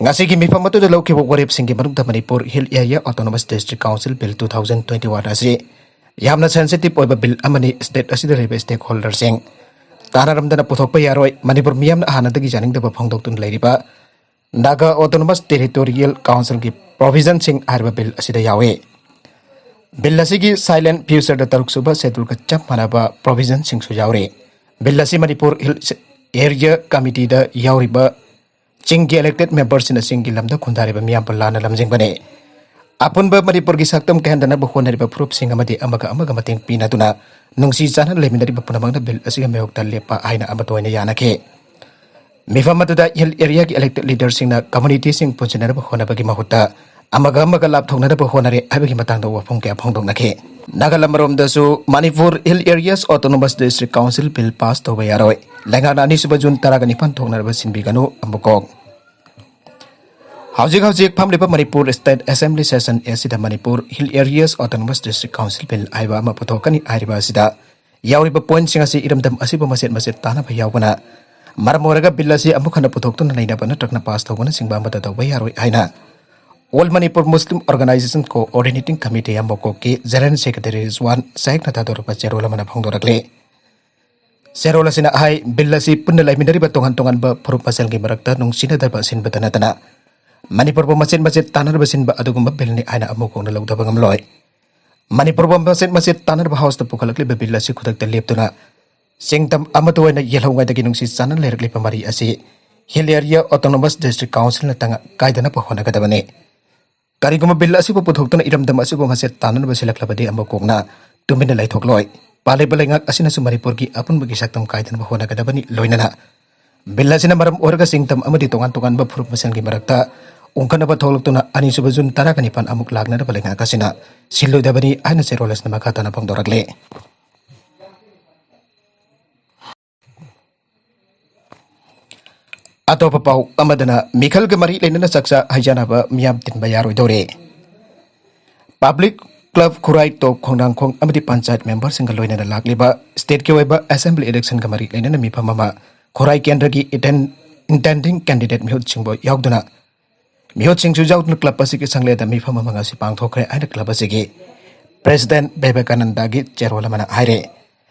ꯉꯁꯤꯒꯤ ꯃꯤꯐꯝ ꯑꯗꯨꯗ ꯂꯧꯈꯤꯕ ꯋꯥꯔꯦꯞꯁꯤꯡꯒꯤ ꯃꯅꯨꯡꯗ Manipur Hill Area Autonomous District Council Bill two thousand twenty-one ꯑꯁꯤ ꯌꯥꯝꯅ sensitive ꯑꯣꯏꯕ bill ꯑꯃꯅꯤ꯫ State ꯑꯁꯤꯗ ꯂꯩꯔꯤꯕ stakeholderꯁꯤꯡ ꯇꯥꯟꯅꯔꯝꯗꯅ ꯄꯨꯊꯣꯛꯄ ꯌꯥꯔꯣꯏ꯫ ꯃꯅꯤꯄꯨꯔ ꯃꯤꯌꯥꯝꯅ ꯍꯥꯟꯅꯗꯒꯤ ꯌꯥꯅꯤꯡꯗꯕ ꯐꯣꯡꯗꯣꯛꯇꯨꯅ ꯂꯩꯔꯤꯕ Naga Autonomous Territorial Councilꯒꯤ provisionꯁꯤꯡ ꯍꯥꯏꯔꯤꯕ bill ꯑꯁꯤꯗ ꯌꯥꯎꯏ꯫ Bill ꯑꯁꯤꯒꯤ silent futureꯗ ꯇꯔꯨꯛ ꯁꯨꯕ scheduleꯒ ꯆꯞ ꯃꯥꯟꯅꯕ provisionꯁꯤꯡꯁꯨ ꯌꯥꯎꯔꯤ꯫ Bill ꯑꯁꯤ ꯃꯅꯤꯄꯨꯔ Hill Area Committeeꯗ ꯌꯥꯎꯔꯤꯕ ꯆꯤꯡꯒꯤ elected memberꯁꯤꯡꯅ ꯆꯤꯡꯒꯤ ꯂꯝꯗ ꯈꯨꯟꯗꯥꯔꯤꯕ ꯃꯤꯌꯥꯝꯕꯨ ꯂꯥꯟꯅ ꯂꯝꯖꯤꯡꯕꯅꯤ꯫ ꯑꯄꯨꯟꯕ ꯃꯅꯤꯄꯨꯔꯒꯤ ꯁꯛꯇꯝ ꯀꯥꯏꯍꯟꯗꯅꯕ ꯍꯣꯠꯅꯔꯤꯕ ꯐꯨꯔꯨꯞꯁꯤꯡ ꯑꯃꯗꯤ ꯑꯃꯒ ꯑꯃꯒ ꯃꯇꯦꯡ ꯄꯤꯅꯗꯨꯅ ꯅꯨꯡꯁꯤ ꯆꯥꯟꯅꯅ ꯂꯩꯃꯤꯟꯅꯔꯤꯕ ꯄꯨꯝꯅꯃꯛꯅ bill ꯑꯁꯤꯒꯤ ꯃꯥꯌꯣꯛꯇ ꯂꯦꯞꯄ ꯍꯥꯏꯅ ꯑꯃꯠꯇ ꯑꯣꯏꯅ ꯌꯥꯅꯈꯤ꯫ ꯃꯤꯐꯝ ꯑꯗꯨꯗ Hill Areaꯒꯤ elected leaderꯁꯤꯡꯅ communityꯁꯤꯡ ꯄꯨꯟꯁꯤꯟꯅꯅꯕ ꯍꯣꯠꯅꯕꯒꯤ ꯃꯍꯨꯠꯇ ꯑꯃꯒ ꯑꯃꯒ ꯂꯥꯞꯊꯣꯛꯅꯅꯕ ꯍꯣꯠꯅꯔꯦ ꯍꯥꯏꯕꯒꯤ ꯃꯇꯥꯡꯗ ꯋꯥꯐꯝ ꯀꯌꯥ ꯐꯣꯡꯗꯣꯛꯅꯈꯤ꯫ ꯅꯥꯒꯥꯂꯝ ꯑꯃꯔꯣꯝꯗꯁꯨ Manipur Hill Areas Autonomous District Council Bill pass ꯇꯧꯕ ꯌꯥꯔꯣꯏ꯫ ꯂꯩꯉꯥꯛꯅ ꯑꯅꯤꯁꯨꯕ June ꯇꯔꯥꯒ ꯅꯤꯄꯥꯟ ꯊꯣꯛꯅꯅꯕ ꯁꯤꯟꯕꯤꯒꯅꯨ꯫ ꯑꯃꯨꯛꯀꯣꯛ꯫ ꯍꯧꯖꯤꯛ ꯍꯧꯖꯤꯛ ꯐꯝꯂꯤꯕ ꯃꯅꯤꯄꯨꯔ State Assembly session ꯑꯁꯤꯗ Manipur Hill Areas Autonomous District Council Bill ꯍꯥꯏꯕ ꯑꯃ ꯄꯨꯊꯣꯛꯀꯅꯤ ꯍꯥꯏꯔꯤꯕ ꯑꯁꯤꯗ ꯌꯥꯎꯔꯤꯕ pointꯁꯤꯡ ꯑꯁꯤ ꯏꯔꯝꯗꯝ ꯑꯁꯤꯕꯨ ꯃꯆꯦꯠ ꯃꯆꯦꯠ ꯇꯥꯅꯕ ꯌꯥꯎꯕꯅ ꯃꯔꯝ ꯑꯣꯏꯔꯒ bill ꯑꯁꯤ ꯑꯃꯨꯛ ꯍꯟꯅ ꯄꯨꯊꯣꯛꯇꯨꯅ ꯅꯩꯅꯕ ꯅꯠꯇ꯭ꯔꯒꯅ pass ꯇꯧꯕꯅꯆꯤꯡꯕ ꯑꯃꯠꯇ ꯇꯧꯕ ꯌꯥꯔꯣꯏ ꯍꯥꯏꯅ All Manipur Muslim Organisation Coordinating Committee ꯑꯃꯀꯣꯛꯀꯤ General Secretary Rizwan ꯁꯥꯏꯛꯅ ꯊꯥꯗꯣꯔꯛꯄ ꯆꯦꯔꯣꯜ ꯑꯃꯅ ꯐꯣꯡꯗꯣꯔꯛꯂꯤ꯫ ꯆꯦꯔꯣꯜ ꯑꯁꯤꯅ ꯍꯥꯏ, bill ꯑꯁꯤ ꯄꯨꯟꯅ ꯂꯩꯃꯤꯟꯅꯔꯤꯕ ꯇꯣꯉꯥꯟ ꯇꯣꯉꯥꯟꯕ ꯐꯨꯔꯨꯞ ꯃꯁꯦꯜꯒꯤ ꯃꯔꯛꯇ ꯅꯨꯡꯁꯤꯅꯗꯕ ꯁꯤꯟꯕꯇ ꯅꯠꯇꯅ ꯃꯅꯤꯄꯨꯔꯕꯨ ꯃꯆꯦꯠ ꯃꯆꯦꯠ ꯇꯥꯟꯅꯅꯕ ꯁꯤꯟꯕ ꯑꯗꯨꯒꯨꯝꯕ billꯅꯤ ꯍꯥꯏꯅ ꯑꯃꯨꯛ ꯍꯟꯅ ꯂꯧꯊꯕ ꯉꯝꯂꯣꯏ꯫ ꯃꯅꯤꯄꯨꯔꯕꯨ ꯃꯆꯦꯠ ꯃꯆꯦꯠ ꯇꯥꯟꯅꯅꯕ ꯍꯥꯎꯁꯇ ꯄꯨꯈꯠꯂꯛꯂꯤꯕ ꯕꯤꯜ ꯑꯁꯤ ꯈꯨꯗꯛꯇ ꯂꯦꯞꯇꯨꯅ ꯆꯤꯡꯗꯝ ꯑꯃꯠꯇ ꯑꯣꯏꯅ ꯌꯦꯜꯍꯧꯉꯥꯏꯗꯒꯤ ꯅꯨꯡꯁꯤ ꯆꯥꯟꯅꯅ ꯂꯩꯔꯛꯂꯤꯕ ꯃꯔꯤ ꯑꯁꯤ ꯍꯤꯜ ꯑꯦꯔꯤꯌꯥ ꯑꯣꯇꯣꯅꯣꯃꯁ ꯗꯤꯁꯇ꯭ꯔꯤꯛ ꯀꯥꯎꯟꯁꯤꯜꯅ ꯇꯉꯥꯏ ꯀꯥꯏꯗꯅꯕ ꯍꯣꯠꯅꯒꯗꯕꯅꯤ꯫ ꯀꯔꯤꯒꯨꯝꯕ ꯕꯤꯜ ꯑꯁꯤꯕꯨ ꯄꯨꯊꯣꯛꯇꯨꯅ ꯏꯔꯝꯗꯝ ꯑꯁꯤꯕꯨ ꯃꯆꯦꯠ ꯇꯥꯟꯅꯅꯕ ꯁꯤꯜꯂꯛꯂꯕꯗꯤ ꯑꯃꯨꯛ ꯀꯣꯛꯅ ꯇꯨꯃꯤꯟꯅ ꯂꯩꯊꯣꯛꯂꯣꯏ꯫ ꯄꯥꯜꯂꯤꯕ ꯂꯩꯉꯥꯛ ꯑꯁꯤꯅꯁꯨ ꯃꯅꯤꯄꯨꯔꯒꯤ ꯑꯄꯨꯟꯕꯒꯤ ꯁꯛꯇꯝ ꯀꯥꯏꯗꯅꯕ ꯍꯣꯠꯅꯒꯗꯕꯅꯤ꯫ ꯂꯣꯏꯅꯅ ꯕꯤꯜ ꯑꯁꯤꯅ ꯃꯔꯝ ꯑꯣꯏꯔꯒ ꯆꯤꯡꯗꯝ ꯑꯃꯗꯤ ꯇꯣꯉꯥꯟ ꯇꯣꯉꯥꯟꯕ ꯐꯨꯔꯨꯞ ꯃꯁꯦꯜꯒꯤ ꯃꯔꯛꯇ ꯎꯪꯈꯠꯅꯕ ꯊꯣꯛꯂꯛꯇꯨꯅ ꯑꯅꯤꯁꯨꯕ ꯖꯨꯟ ꯇꯔꯥꯒ ꯅꯤꯄꯥꯟ ꯑꯃꯨꯛ ꯂꯥꯛꯅꯅꯕ ꯂꯩꯉꯥꯛ ꯑꯁꯤꯅ ꯁꯤꯜꯂꯣꯏꯗꯕꯅꯤ ꯍꯥꯏꯅ ꯆꯦꯔꯣꯜ ꯑꯁꯤꯅ ꯃꯈꯥ ꯇꯥꯅ ꯐꯣꯡꯗꯣꯔꯛꯂꯤ꯫ ꯑꯇꯣꯞꯄ ꯄꯥꯎ ꯑꯃꯗꯅ ꯃꯤꯈꯜꯒ ꯃꯔꯤ ꯂꯩꯅꯅ ꯆꯥꯛꯆꯥ ꯍꯩꯖꯥꯟꯅꯕ ꯃꯤꯌꯥꯝ ꯇꯤꯟꯕ ꯌꯥꯔꯣꯏꯗꯧꯔꯦ꯫ ꯄꯕ꯭ꯂꯤꯛ ꯀ꯭ꯂꯕ ꯈꯨꯔꯥꯏ ꯇꯣꯛ ꯈꯣꯡꯅꯥꯡꯈꯣꯡ ꯑꯃꯗꯤ ꯄꯟꯆꯥꯌꯠ ꯃꯦꯝꯕꯔꯁꯤꯡꯒ ꯂꯣꯏꯅꯅ ꯂꯥꯛꯂꯤꯕ ꯁ꯭ꯇꯦꯠꯀꯤ ꯑꯣꯏꯕ ꯑꯦꯁꯦꯝꯕ꯭ꯂꯤ ꯏꯂꯦꯛꯁꯟꯒ ꯃꯔꯤ ꯂꯩꯅꯅ ꯃꯤꯐꯝ ꯑꯃ ꯈꯨꯔꯥꯏ ꯀꯦꯟꯗ꯭ꯔꯒꯤ ꯏꯟꯇꯦꯟ-, ꯏꯟꯇꯦꯟꯗꯤꯡ ꯀꯦꯟꯗꯤꯗꯦꯠ ꯃꯤꯍꯨꯠꯁꯤꯡꯕꯨ ꯌꯥꯎꯗꯨꯅ, ꯃꯤꯍꯨꯠꯁꯤꯡꯁꯨ ꯌꯥꯎꯗꯨꯅ ꯀ꯭ꯂꯕ ꯑꯁꯤꯒꯤ ꯁꯪꯂꯦꯟꯗ ꯃꯤꯐꯝ ꯑꯃ ꯉꯁꯤ ꯄꯥꯡꯊꯣꯛꯈ꯭ꯔꯦ ꯍꯥꯏꯅ ꯀ꯭ꯂꯕ ꯑꯁꯤꯒꯤ ꯄ꯭ꯔꯦꯁꯤꯗꯦꯟꯠ ꯕꯤꯕꯦꯀꯥꯅꯟꯗꯒꯤ ꯆꯦꯔꯣꯜ ꯑꯃꯅ ꯍꯥꯏꯔꯦ꯫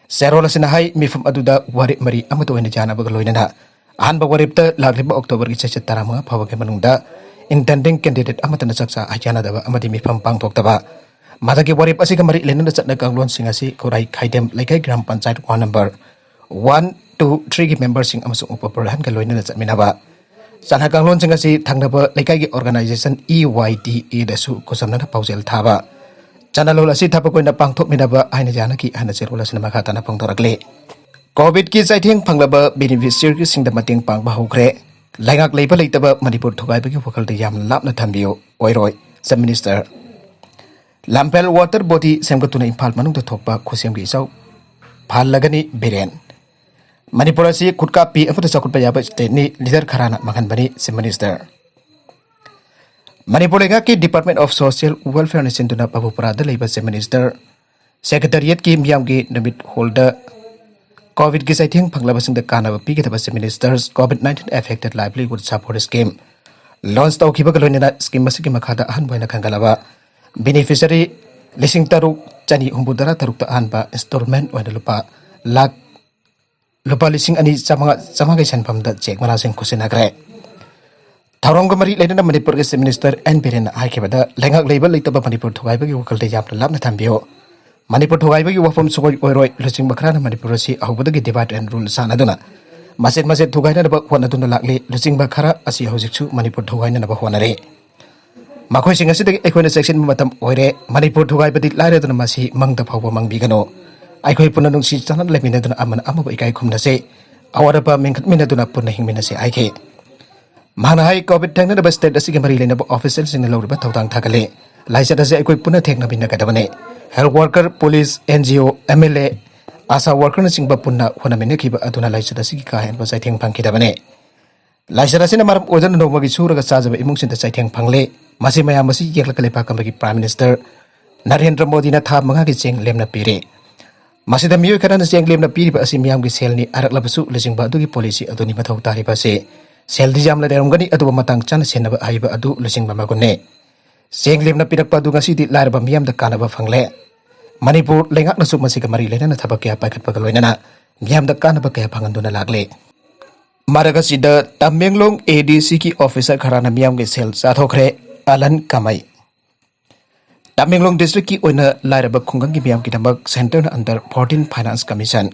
ꯆꯦꯔꯣꯜ ꯑꯁꯤꯅ ꯍꯥꯏ, ꯃꯤꯐꯝ ꯑꯗꯨꯗ ꯋꯥꯔꯦꯞ ꯃꯔꯤ ꯑꯃꯠꯇ ꯑꯣꯏꯅ ꯌꯥꯅꯕꯒ ꯂꯣꯏꯅꯅ ꯑꯍꯥꯟꯕ ꯋꯥꯔꯦꯞꯇ ꯂꯥꯛꯂꯤꯕ ꯑꯣꯛꯇꯣꯕꯔꯒꯤ ꯆꯩꯆꯠ ꯇꯔꯥꯃꯉꯥ ꯐꯥꯎꯕꯒꯤ ꯃꯅꯨꯡꯗ ꯏꯟꯇꯦꯟꯗꯤꯡ ꯀꯦꯟꯗꯤꯗꯦꯠ ꯑꯃꯠꯇꯅ ꯆꯥꯛꯆꯥ ꯍꯩꯖꯥꯟꯅꯗꯕ ꯑꯃꯗꯤ ꯃꯤꯐꯝ ꯄꯥꯡꯊꯣꯛꯇꯕ, ꯃꯊꯛꯀꯤ ꯋꯥꯔꯦꯞ ꯑꯁꯤꯒ ꯃꯔꯤ ꯂꯩꯅꯅ ꯆꯠꯅ ꯀꯥꯡꯂꯣꯟꯁꯤꯡ ꯑꯁꯤ Khurai Khaidem Leikai gram panchayat ward number one, two, ꯊ꯭ꯔꯤꯒꯤ ꯃꯦꯝꯕꯔꯁꯤꯡ ꯑꯃꯁꯨꯡ ꯎꯄ ꯄ꯭ꯔꯙꯥꯟꯒ ꯂꯣꯏꯅꯅ ꯆꯠꯃꯤꯟꯅꯕ, ꯆꯠꯅ ꯀꯥꯡꯂꯣꯟꯁꯤꯡ ꯑꯁꯤ ꯊꯪꯅꯕ ꯂꯩꯀꯥꯏꯒꯤ ꯑꯣꯔꯒꯅꯥꯏꯖꯦꯁꯟ ꯏ ꯋꯥꯏ ꯗꯤ ꯑꯦꯗꯁꯨ ꯈꯨꯠꯁꯝꯅꯅ ꯄꯥꯎꯖꯦꯜ ꯊꯥꯕ, ꯆꯠꯅꯂꯣꯟ ꯑꯁꯤ ꯊꯕꯛ ꯑꯣꯏꯅ ꯄꯥꯡꯊꯣꯛꯃꯤꯟꯅꯕ ꯍꯥꯏꯅ ꯌꯥꯅꯈꯤ ꯍꯥꯏꯅ ꯆꯦꯔꯣꯜ ꯑꯁꯤꯅ ꯃꯈꯥ ꯇꯥꯅ ꯐꯣꯡꯗꯣꯔꯛꯂꯤ꯫ ꯀꯣꯚꯤꯗꯀꯤ ꯆꯩꯊꯦꯡ ꯐꯪꯂꯕ ꯕꯦꯅꯤꯐꯤꯁꯤꯌꯔꯤꯁꯤꯡꯗ ꯃꯇꯦꯡ ꯄꯥꯡꯕ ꯍꯧꯈ꯭ꯔꯦ꯫ ꯂꯩꯉꯥꯛ ꯂꯩꯕ ꯂꯩꯇꯕ ꯃꯅꯤꯄꯨꯔ ꯊꯨꯒꯥꯏꯕꯒꯤ ꯋꯥꯈꯜꯗ ꯌꯥꯝꯅ ꯂꯥꯞꯅ ꯊꯝꯕꯤꯌꯨ ꯑꯣꯏꯔꯣꯏ, chief minister. Lamphel water body ꯁꯦꯝꯒꯠꯇꯨꯅ ꯏꯝꯐꯥꯜ ꯃꯅꯨꯡꯗ ꯊꯣꯛꯄ ꯈꯨꯠꯁꯦꯝꯒꯤ ꯏꯆꯥꯎ ꯐꯍꯜꯂꯒꯅꯤ, ꯕꯤꯔꯦꯟ꯫ ꯃꯅꯤꯄꯨꯔ ꯑꯁꯤ ꯈꯨꯠꯀꯥꯞꯄꯤ ꯑꯃꯠꯇ ꯆꯥꯎꯈꯠꯄ ꯌꯥꯕ ꯁ꯭ꯇꯦꯠꯅꯤ, ꯂꯤꯗꯔ ꯈꯔꯅ ꯃꯥꯡꯍꯟꯕꯅꯤ, ꯆꯤꯐ ꯃꯤꯅꯤꯁꯇꯔ꯫ ꯃꯅꯤꯄꯨꯔ ꯂꯩꯉꯥꯛꯀꯤ ꯗꯤꯄꯥꯔꯠꯃꯦꯟ ꯑꯣꯐ ꯁꯣꯁꯤꯌꯦꯜ ꯋꯦꯜꯐꯤꯌꯔꯅ ꯁꯤꯟꯗꯨꯅ ꯕꯕꯨꯄꯨꯔꯥꯗ ꯂꯩꯕ ꯆꯤꯐ ꯃꯤꯅꯤꯁꯇꯔ ꯁꯦꯀ꯭ꯔꯦꯇꯔꯤꯌꯦꯠꯀꯤ ꯃꯤꯌꯥꯝꯒꯤ ꯅꯨꯃꯤꯠ ꯍꯣꯜꯗ ꯀꯣꯚꯤꯗꯀꯤ ꯆꯩꯊꯦꯡ ꯐꯪꯂꯕꯁꯤꯡꯗ ꯀꯥꯟꯅꯕ ꯄꯤꯒꯗꯕ chief minister's Covid nineteen affected livelihood support scheme ꯂꯣꯟꯆ ꯇꯧꯈꯤꯕꯒ ꯂꯣꯏꯅꯅ ꯁ꯭ꯀꯤꯝ ꯑꯁꯤꯒꯤ ꯃꯈꯥꯗ ꯑꯍꯥꯟꯕ ꯑꯣꯏꯅ ꯈꯟꯒꯠꯂꯕ ꯕꯦꯅꯤꯐꯤꯁꯔꯤ ꯂꯤꯁꯤꯡ ꯇꯔꯨꯛ ꯆꯅꯤ ꯍꯨꯝꯐꯨ ꯇꯔꯥ ꯇꯔꯨꯛꯇ ꯑꯍꯥꯟꯕ ꯏꯟꯁꯇꯣꯜꯃꯦꯟ ꯑꯣꯏꯅ ꯂꯨꯄꯥ ꯂꯥꯈ ꯂꯨꯄꯥ ꯂꯤꯁꯤꯡ ꯑꯅꯤ ꯆꯥꯝꯃꯉꯥ, ꯆꯥꯝꯃꯉꯥꯒꯤ ꯁꯦꯟꯐꯝꯗ ꯆꯦꯛ ꯃꯅꯥꯁꯤꯡ ꯈꯨꯠꯁꯤꯟꯅꯈ꯭ꯔꯦ꯫ ꯊꯧꯔꯝꯒ ꯃꯔꯤ ꯂꯩꯅꯅ ꯃꯅꯤꯄꯨꯔꯒꯤ Chief Minister ꯑꯦꯟ ꯕꯤꯔꯦꯟꯅ ꯍꯥꯏꯈꯤꯕꯗ, ꯂꯩꯉꯥꯛ ꯂꯩꯕ ꯂꯩꯇꯕ ꯃꯅꯤꯄꯨꯔ ꯊꯨꯒꯥꯏꯕꯒꯤ ꯋꯥꯈꯜꯗ ꯌꯥꯝꯅ ꯂꯥꯞꯅ ꯊꯝꯕꯤꯌꯨ꯫ ꯃꯅꯤꯄꯨꯔ ꯊꯨꯒꯥꯏꯕꯒꯤ ꯋꯥꯐꯝ ꯁꯨꯡꯑꯣꯏ ꯑꯣꯏꯔꯣꯏ꯫ ꯂꯨꯆꯤꯡꯕ ꯈꯔꯅ ꯃꯅꯤꯄꯨꯔ ꯑꯁꯤ ꯑꯍꯧꯕꯗꯒꯤ divide and rule ꯁꯥꯟꯅꯗꯨꯅ ꯃꯆꯦꯠ ꯃꯆꯦꯠ ꯊꯨꯒꯥꯏꯅꯅꯕ ꯍꯣꯠꯅꯗꯨꯅ ꯂꯥꯛꯂꯤ꯫ ꯂꯨꯆꯤꯡꯕ ꯈꯔ ꯑꯁꯤ ꯍꯧꯖꯤꯛꯁꯨ ꯃꯅꯤꯄꯨꯔ ꯊꯨꯒꯥꯏꯅꯅꯕ ꯍꯣꯠꯅꯔꯤ꯫ ꯃꯈꯣꯏꯁꯤꯡ ꯑꯁꯤꯗꯒꯤ ꯑꯩꯈꯣꯏꯅ ꯆꯦꯛꯁꯤꯟꯕ ꯃꯇꯝ ꯑꯣꯏꯔꯦ꯫ ꯃꯅꯤꯄꯨꯔ ꯊꯨꯒꯥꯏꯕꯗꯤ ꯂꯥꯏꯔꯗꯅ ꯃꯁꯤ ꯃꯪꯗ ꯐꯥꯎꯕ ꯃꯪꯕꯤꯒꯅꯨ꯫ ꯑꯩꯈꯣꯏ ꯄꯨꯟꯅ ꯅꯨꯡꯁꯤ ꯆꯥꯟꯅꯅ ꯂꯩꯃꯤꯟꯅꯗꯨꯅ ꯑꯃꯅ ꯑꯃꯕꯨ ꯏꯀꯥꯏ ꯈꯨꯝꯅꯁꯤ꯫ ꯑꯋꯥꯠ ꯑꯄꯥ ꯃꯦꯟꯈꯠꯃꯤꯟꯅꯗꯨꯅ ꯄꯨꯟꯅ ꯍꯤꯡꯃꯤꯟꯅꯁꯤ ꯍꯥꯏꯈꯤ꯫ ꯃꯍꯥꯛꯅ ꯍꯥꯏ, COVID ꯊꯦꯡꯅꯅꯕ state ꯑꯁꯤꯒ ꯃꯔꯤ ꯂꯩꯅꯕ officialꯁꯤꯡꯅ ꯂꯧꯔꯤꯕ ꯊꯧꯗꯥꯡ ꯊꯥꯒꯠꯂꯤ꯫ ꯂꯥꯏꯆꯠ ꯑꯁꯤ ꯑꯩꯈꯣꯏ ꯄꯨꯟꯅ ꯊꯦꯡꯅꯃꯤꯟꯅꯒꯗꯕꯅꯤ꯫ Health worker, police, N G O, M L A, ASHA workerꯅꯆꯤꯡꯕ ꯄꯨꯟꯅ ꯍꯣꯠꯅꯃꯤꯟꯅꯈꯤꯕ ꯑꯗꯨꯅ ꯂꯥꯏꯆꯠ ꯑꯁꯤꯒꯤ ꯀꯥ ꯍꯦꯟꯕ ꯆꯩꯊꯦꯡ ꯐꯪꯈꯤꯗꯕꯅꯤ꯫ ꯂꯥꯏꯆꯠ ꯑꯁꯤꯅ ꯃꯔꯝ ꯑꯣꯏꯗꯨꯅ ꯅꯣꯡꯃꯒꯤ ꯁꯨꯔꯒ ꯆꯥꯖꯕ ꯏꯃꯨꯡꯁꯤꯡꯗ ꯆꯩꯊꯦꯡ ꯐꯪꯂꯦ꯫ ꯃꯁꯤ ꯃꯌꯥꯝ ꯑꯁꯤ ꯌꯦꯡꯂꯒ ꯂꯩꯕꯥꯛ ꯀꯝꯕꯒꯤ Prime Minister ꯅꯔꯦꯟꯗ꯭ꯔ ꯃꯣꯗꯤꯅ ꯊꯥ ꯃꯉꯥꯒꯤ ꯆꯦꯡ ꯂꯦꯝꯅ ꯄꯤꯔꯦ꯫ ꯃꯁꯤꯗ ꯃꯤꯑꯣꯏ ꯈꯔꯅ ꯆꯦꯡ ꯂꯦꯝꯅ ꯄꯤꯔꯤꯕ ꯑꯁꯤ ꯃꯤꯌꯥꯝꯒꯤ ꯁꯦꯜꯅꯤ ꯍꯥꯏꯔꯛꯂꯕꯁꯨ, ꯂꯨꯆꯤꯡꯕ ꯑꯗꯨꯒꯤ policy ꯑꯗꯨꯅꯤ ꯃꯊꯧ ꯇꯥꯔꯤꯕ ꯑꯁꯤ꯫ ꯁꯦꯜꯗꯤ ꯌꯥꯝꯅ ꯂꯩꯔꯝꯒꯅꯤ, ꯑꯗꯨꯕꯨ ꯃꯇꯥꯡ ꯆꯥꯅ ꯁꯤꯖꯤꯟꯅꯕ ꯍꯩꯕ ꯑꯗꯨ ꯂꯨꯆꯤꯡꯕ ꯃꯒꯨꯟꯅꯤ꯫ ꯆꯦꯡ ꯂꯦꯝꯅ ꯄꯤꯔꯛꯄ ꯑꯗꯨ ꯉꯁꯤꯗꯤ ꯂꯥꯏꯔꯕ ꯃꯤꯌꯥꯝꯗ ꯀꯥꯟꯅꯕ ꯐꯪꯂꯦ꯫ ꯃꯅꯤꯄꯨꯔ ꯂꯩꯉꯥꯛꯅꯁꯨ ꯃꯁꯤꯒ ꯃꯔꯤ ꯂꯩꯅꯅ ꯊꯕꯛ ꯀꯌꯥ ꯄꯥꯏꯈꯠꯄꯒ ꯂꯣꯏꯅꯅ ꯃꯤꯌꯥꯝꯗ ꯀꯥꯟꯅꯕ ꯀꯌꯥ ꯐꯪꯍꯟꯗꯨꯅ ꯂꯥꯛꯂꯦ꯫ ꯃꯔꯛ ꯑꯁꯤꯗ ꯇꯃꯦꯡꯂꯣꯡ ADCꯒꯤ officer ꯈꯔꯅ ꯃꯤꯌꯥꯝꯒꯤ ꯁꯦꯜ ꯆꯥꯊꯣꯛꯈ꯭ꯔꯦ꯫ ꯑꯂꯟ ꯀꯃꯩ꯫ ꯇꯃꯦꯡꯂꯣꯡ districtꯀꯤ ꯑꯣꯏꯅ ꯂꯥꯏꯔꯕ ꯈꯨꯡꯒꯪꯒꯤ ꯃꯤꯌꯥꯝꯒꯤꯗꯃꯛ centreꯅ under fourteen Finance Commission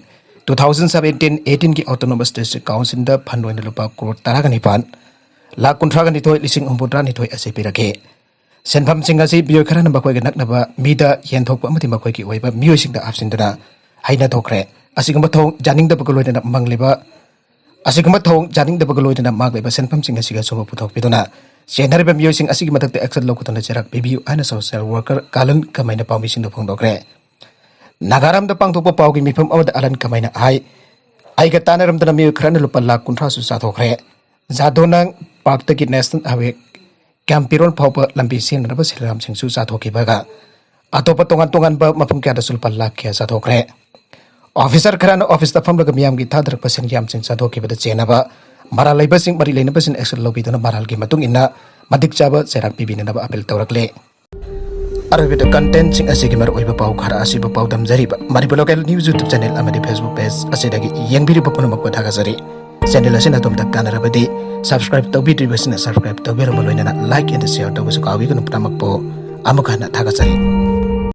two thousand seventeen eighteenꯒꯤ Autonomous District Councilꯗ fund ꯑꯣꯏꯅ ꯂꯨꯄꯥ ꯀ꯭ꯔꯣꯔ ꯇꯔꯥꯒ ꯅꯤꯄꯥꯟ ꯂꯥꯈ ꯀꯨꯟꯊ꯭ꯔꯥꯒ ꯅꯤꯊꯣꯏ ꯂꯤꯁꯤꯡ ꯍꯨꯝꯐꯨꯇꯔꯥ ꯅꯤꯊꯣꯏ ꯑꯁꯤ ꯄꯤꯔꯛꯈꯤ꯫ ꯁꯦꯟꯐꯝꯁꯤꯡ ꯑꯁꯤ ꯃꯤꯑꯣꯏ ꯈꯔꯅ ꯃꯈꯣꯏꯒ ꯅꯛꯅꯕ ꯃꯤꯗ ꯌꯦꯟꯊꯣꯛꯄ ꯑꯃꯗꯤ ꯃꯈꯣꯏꯒꯤ ꯑꯣꯏꯕ ꯃꯤꯑꯣꯏꯁꯤꯡꯗ ꯍꯥꯞꯆꯤꯟꯗꯨꯅ ꯍꯩꯅ ꯊꯣꯛꯈ꯭ꯔꯦ꯫ ꯑꯁꯤꯒꯨꯝꯕ ꯊꯧꯑꯣꯡ ꯌꯥꯅꯤꯡꯗꯕꯒ ꯂꯣꯏꯅꯅ ꯃꯥꯡꯂꯤꯕ ꯑꯁꯤꯒꯨꯝꯕ ꯊꯧꯑꯣꯡ ꯌꯥꯅꯤꯡꯗꯕꯒ ꯂꯣꯏꯅꯅ ꯃꯥꯡꯂꯤꯕ ꯁꯦꯟꯐꯝꯁꯤꯡ ꯑꯁꯤꯒ ꯑꯁꯨꯕ ꯄꯨꯊꯣꯛꯄꯤꯗꯨꯅ ꯆꯦꯟꯅꯔꯤꯕ ꯃꯤꯑꯣꯏꯁꯤꯡ ꯑꯁꯤꯒꯤ ꯃꯊꯛꯇ action ꯂꯧꯒꯗꯨꯅ ꯆꯩꯔꯥꯛ ꯄꯤꯕꯤꯌꯨ ꯍꯥꯏꯅ social worker ꯀꯥꯂꯟ ꯀꯃꯩꯅ ꯄꯥꯎꯃꯤꯁꯤꯡꯗ ꯐꯣꯡꯗꯣꯛꯈ꯭ꯔꯦ꯫ ꯅꯥꯒꯥꯔꯥꯝꯗ ꯄꯥꯡꯊꯣꯛꯄ ꯄꯥꯎꯒꯤ ꯃꯤꯐꯝ ꯑꯃꯗ ꯑꯂꯟ ꯀꯃꯩꯅ ꯍꯥꯏ, ꯑꯩꯒ ꯇꯥꯟꯅꯔꯝꯗꯅ ꯃꯤꯑꯣꯏ ꯈꯔꯅ ꯂꯨꯄꯥ ꯂꯥꯈ ꯀꯨꯟꯊ꯭ꯔꯥꯁꯨ ꯆꯥꯊꯣꯛꯈ꯭ꯔꯦ꯫ ꯖꯥꯗꯣꯅꯥꯡ ꯄꯥꯔꯛꯇꯒꯤ National Highway ꯀ꯭ꯌꯥꯝꯄꯤꯔꯣꯟ ꯐꯥꯎꯕ ꯂꯝꯕꯤ ꯁꯦꯝꯅꯅꯕ ꯁꯦꯟꯗ꯭ꯔꯥꯝꯁꯤꯡꯁꯨ ꯆꯥꯊꯣꯛꯈꯤꯕꯒ ꯑꯇꯣꯞꯄ ꯇꯣꯉꯥꯟ ꯇꯣꯉꯥꯟꯕ ꯃꯐꯝ ꯀꯌꯥꯗꯁꯨ ꯂꯨꯄꯥ ꯂꯥꯈ ꯀꯌꯥ ꯆꯥꯊꯣꯛꯈ꯭ꯔꯦ꯫ Officer ꯈꯔꯅ officeꯇ ꯐꯝꯂꯒ ꯃꯤꯌꯥꯝꯒꯤ ꯊꯥꯗꯔꯛꯄ ꯁꯦꯟꯌꯥꯝꯁꯤꯡ ꯆꯥꯊꯣꯛꯈꯤꯕꯗ ꯆꯦꯟꯅꯕ ꯃꯔꯥꯜ ꯂꯩꯕꯁꯤꯡ ꯃꯔꯤ ꯂꯩꯅꯕꯁꯤꯡ action ꯂꯧꯕꯤꯗꯨꯅ ꯃꯔꯥꯜꯒꯤ ꯃꯇꯨꯡ ꯏꯟꯅ ꯃꯇꯤꯛ ꯆꯥꯕ ꯆꯩꯔꯥꯛ ꯄꯤꯕꯤꯅꯅꯕ appeal ꯇꯧꯔꯛꯂꯦ꯫ ꯑꯔꯣꯏꯕꯗ contentꯁꯤꯡ ꯑꯁꯤꯒꯤ ꯃꯔꯨꯑꯣꯏꯕ ꯄꯥꯎ ꯈꯔ ꯑꯁꯤꯕꯨ ꯄꯥꯎꯗꯝꯖꯔꯤꯕ Manipur Local News YouTube channel ꯑꯃꯗꯤ Facebook page ꯑꯁꯤꯗꯒꯤ ꯌꯦꯡꯕꯤꯔꯤꯕ ꯄꯨꯝꯅꯃꯛꯄꯨ ꯊꯥꯒꯠꯆꯔꯤ꯫ Channel ꯑꯁꯤꯅ ꯑꯗꯣꯝꯗ ꯀꯥꯟꯅꯔꯕꯗꯤ subscribe ꯇꯧꯕꯤꯗ꯭ꯔꯤꯕꯁꯤꯡꯅ subscribe ꯇꯧꯕꯤꯔꯝꯕ ꯂꯣꯏꯅꯅ like and share ꯇꯧꯕꯁꯨ ꯀꯥꯎꯕꯤꯒꯅꯨ꯫ ꯄꯨꯝꯅꯃꯛꯄꯨ ꯑꯃꯨꯛ ꯍꯟꯅ ꯊꯥꯒꯠꯆꯔꯤ꯫